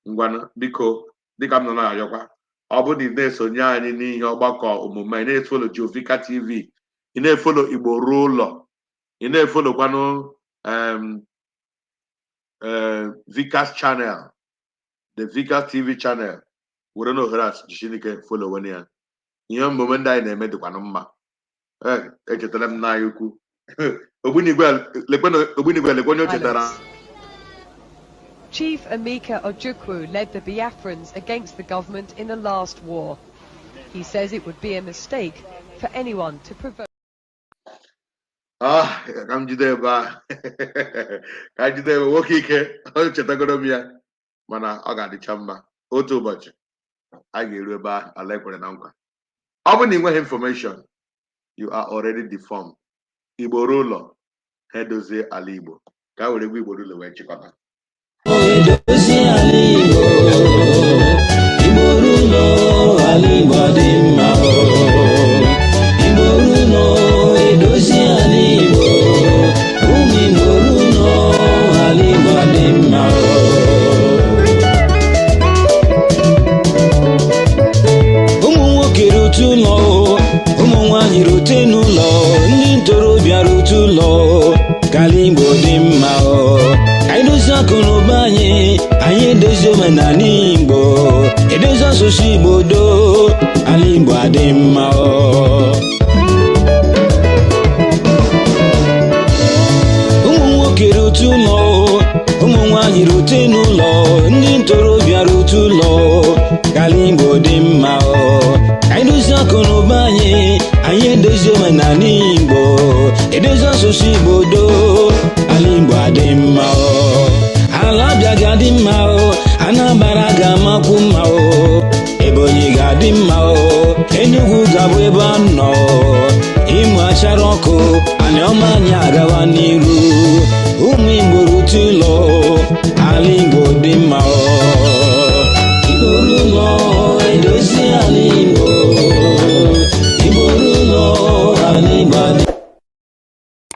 Ngwanụ, biko, dịka m nọ na-arịọkwa, ọ bụrụ na ị na-esonye anyị n'ihe ọgbakọ omume, ị na-efollow Jovika TV, ị na-efollow Igbo Ruo Ụlọ, ị na-efollowkwanụ Vikas channel, the Vikas TV channel, were na ohere a Chineke follow ya. Ihe omume ndị anyị na-eme dịkwanụ mma. Ee, echetara m nna anyị ukwu Ogbunigwe. Lekwe na Ogbunigwe, lekwe onye o chetara. Chief Emeka Ojukwu led the Biafrans against the government in the last war. He says it would be a mistake for anyone to provoke. Ah, ka m jide ebe a, ka m jide ebe nwoke ike o chetagoro m ya, mana ọ ga-adịcha mma. Otu ụbọchị a ga-eru ebe ahụ ala ekwere na nkwa. Ọ bụrụ na ị nweghị information, you are already deformed. Igbo ruo ụlọ, ha edozie ala Igbo. Ka a were egwu Igbo ruo ụlọ wee chịkọta. Edozi ala Igbo, Igbo ruo ụlọ, ala Igbo dị mma. Igbo ruo ụlọ, edozi ala Igbo. Ụmụ Igbo ruo ụlọ, ala Igbo dị mma. Ụmụ nwoke rute ụlọ, ụmụ nwanyị rute n'ụlọ, ndị ntorobịa rute ụlọ, ka ala Igbo dị mma. Ka anyị dozie akụ na ụba anyị, anyị edozi omenala Igbo, edozi asụsụ Igbo, doo ala Igbo adị mma. Ụmụ nwoke rute ụlọ, ụmụ nwanyị rute n'ụlọ, ndị ntorobịa rute ụlọ, ka ala Igbo dị mma. Ka anyị dozie akụ na ụba anyị, anyị edozi omenala Igbo, edozi asụsụ Igbo, doo ala Igbo adị mma. Ala Abịa ga-adị mma, Anambra ga-amakwu mma, Ebonyi ga-adị mma, Enugu ga-abụ ebe a nọ Imo achara ọkụ, Aniọma anyị agawa n'iru.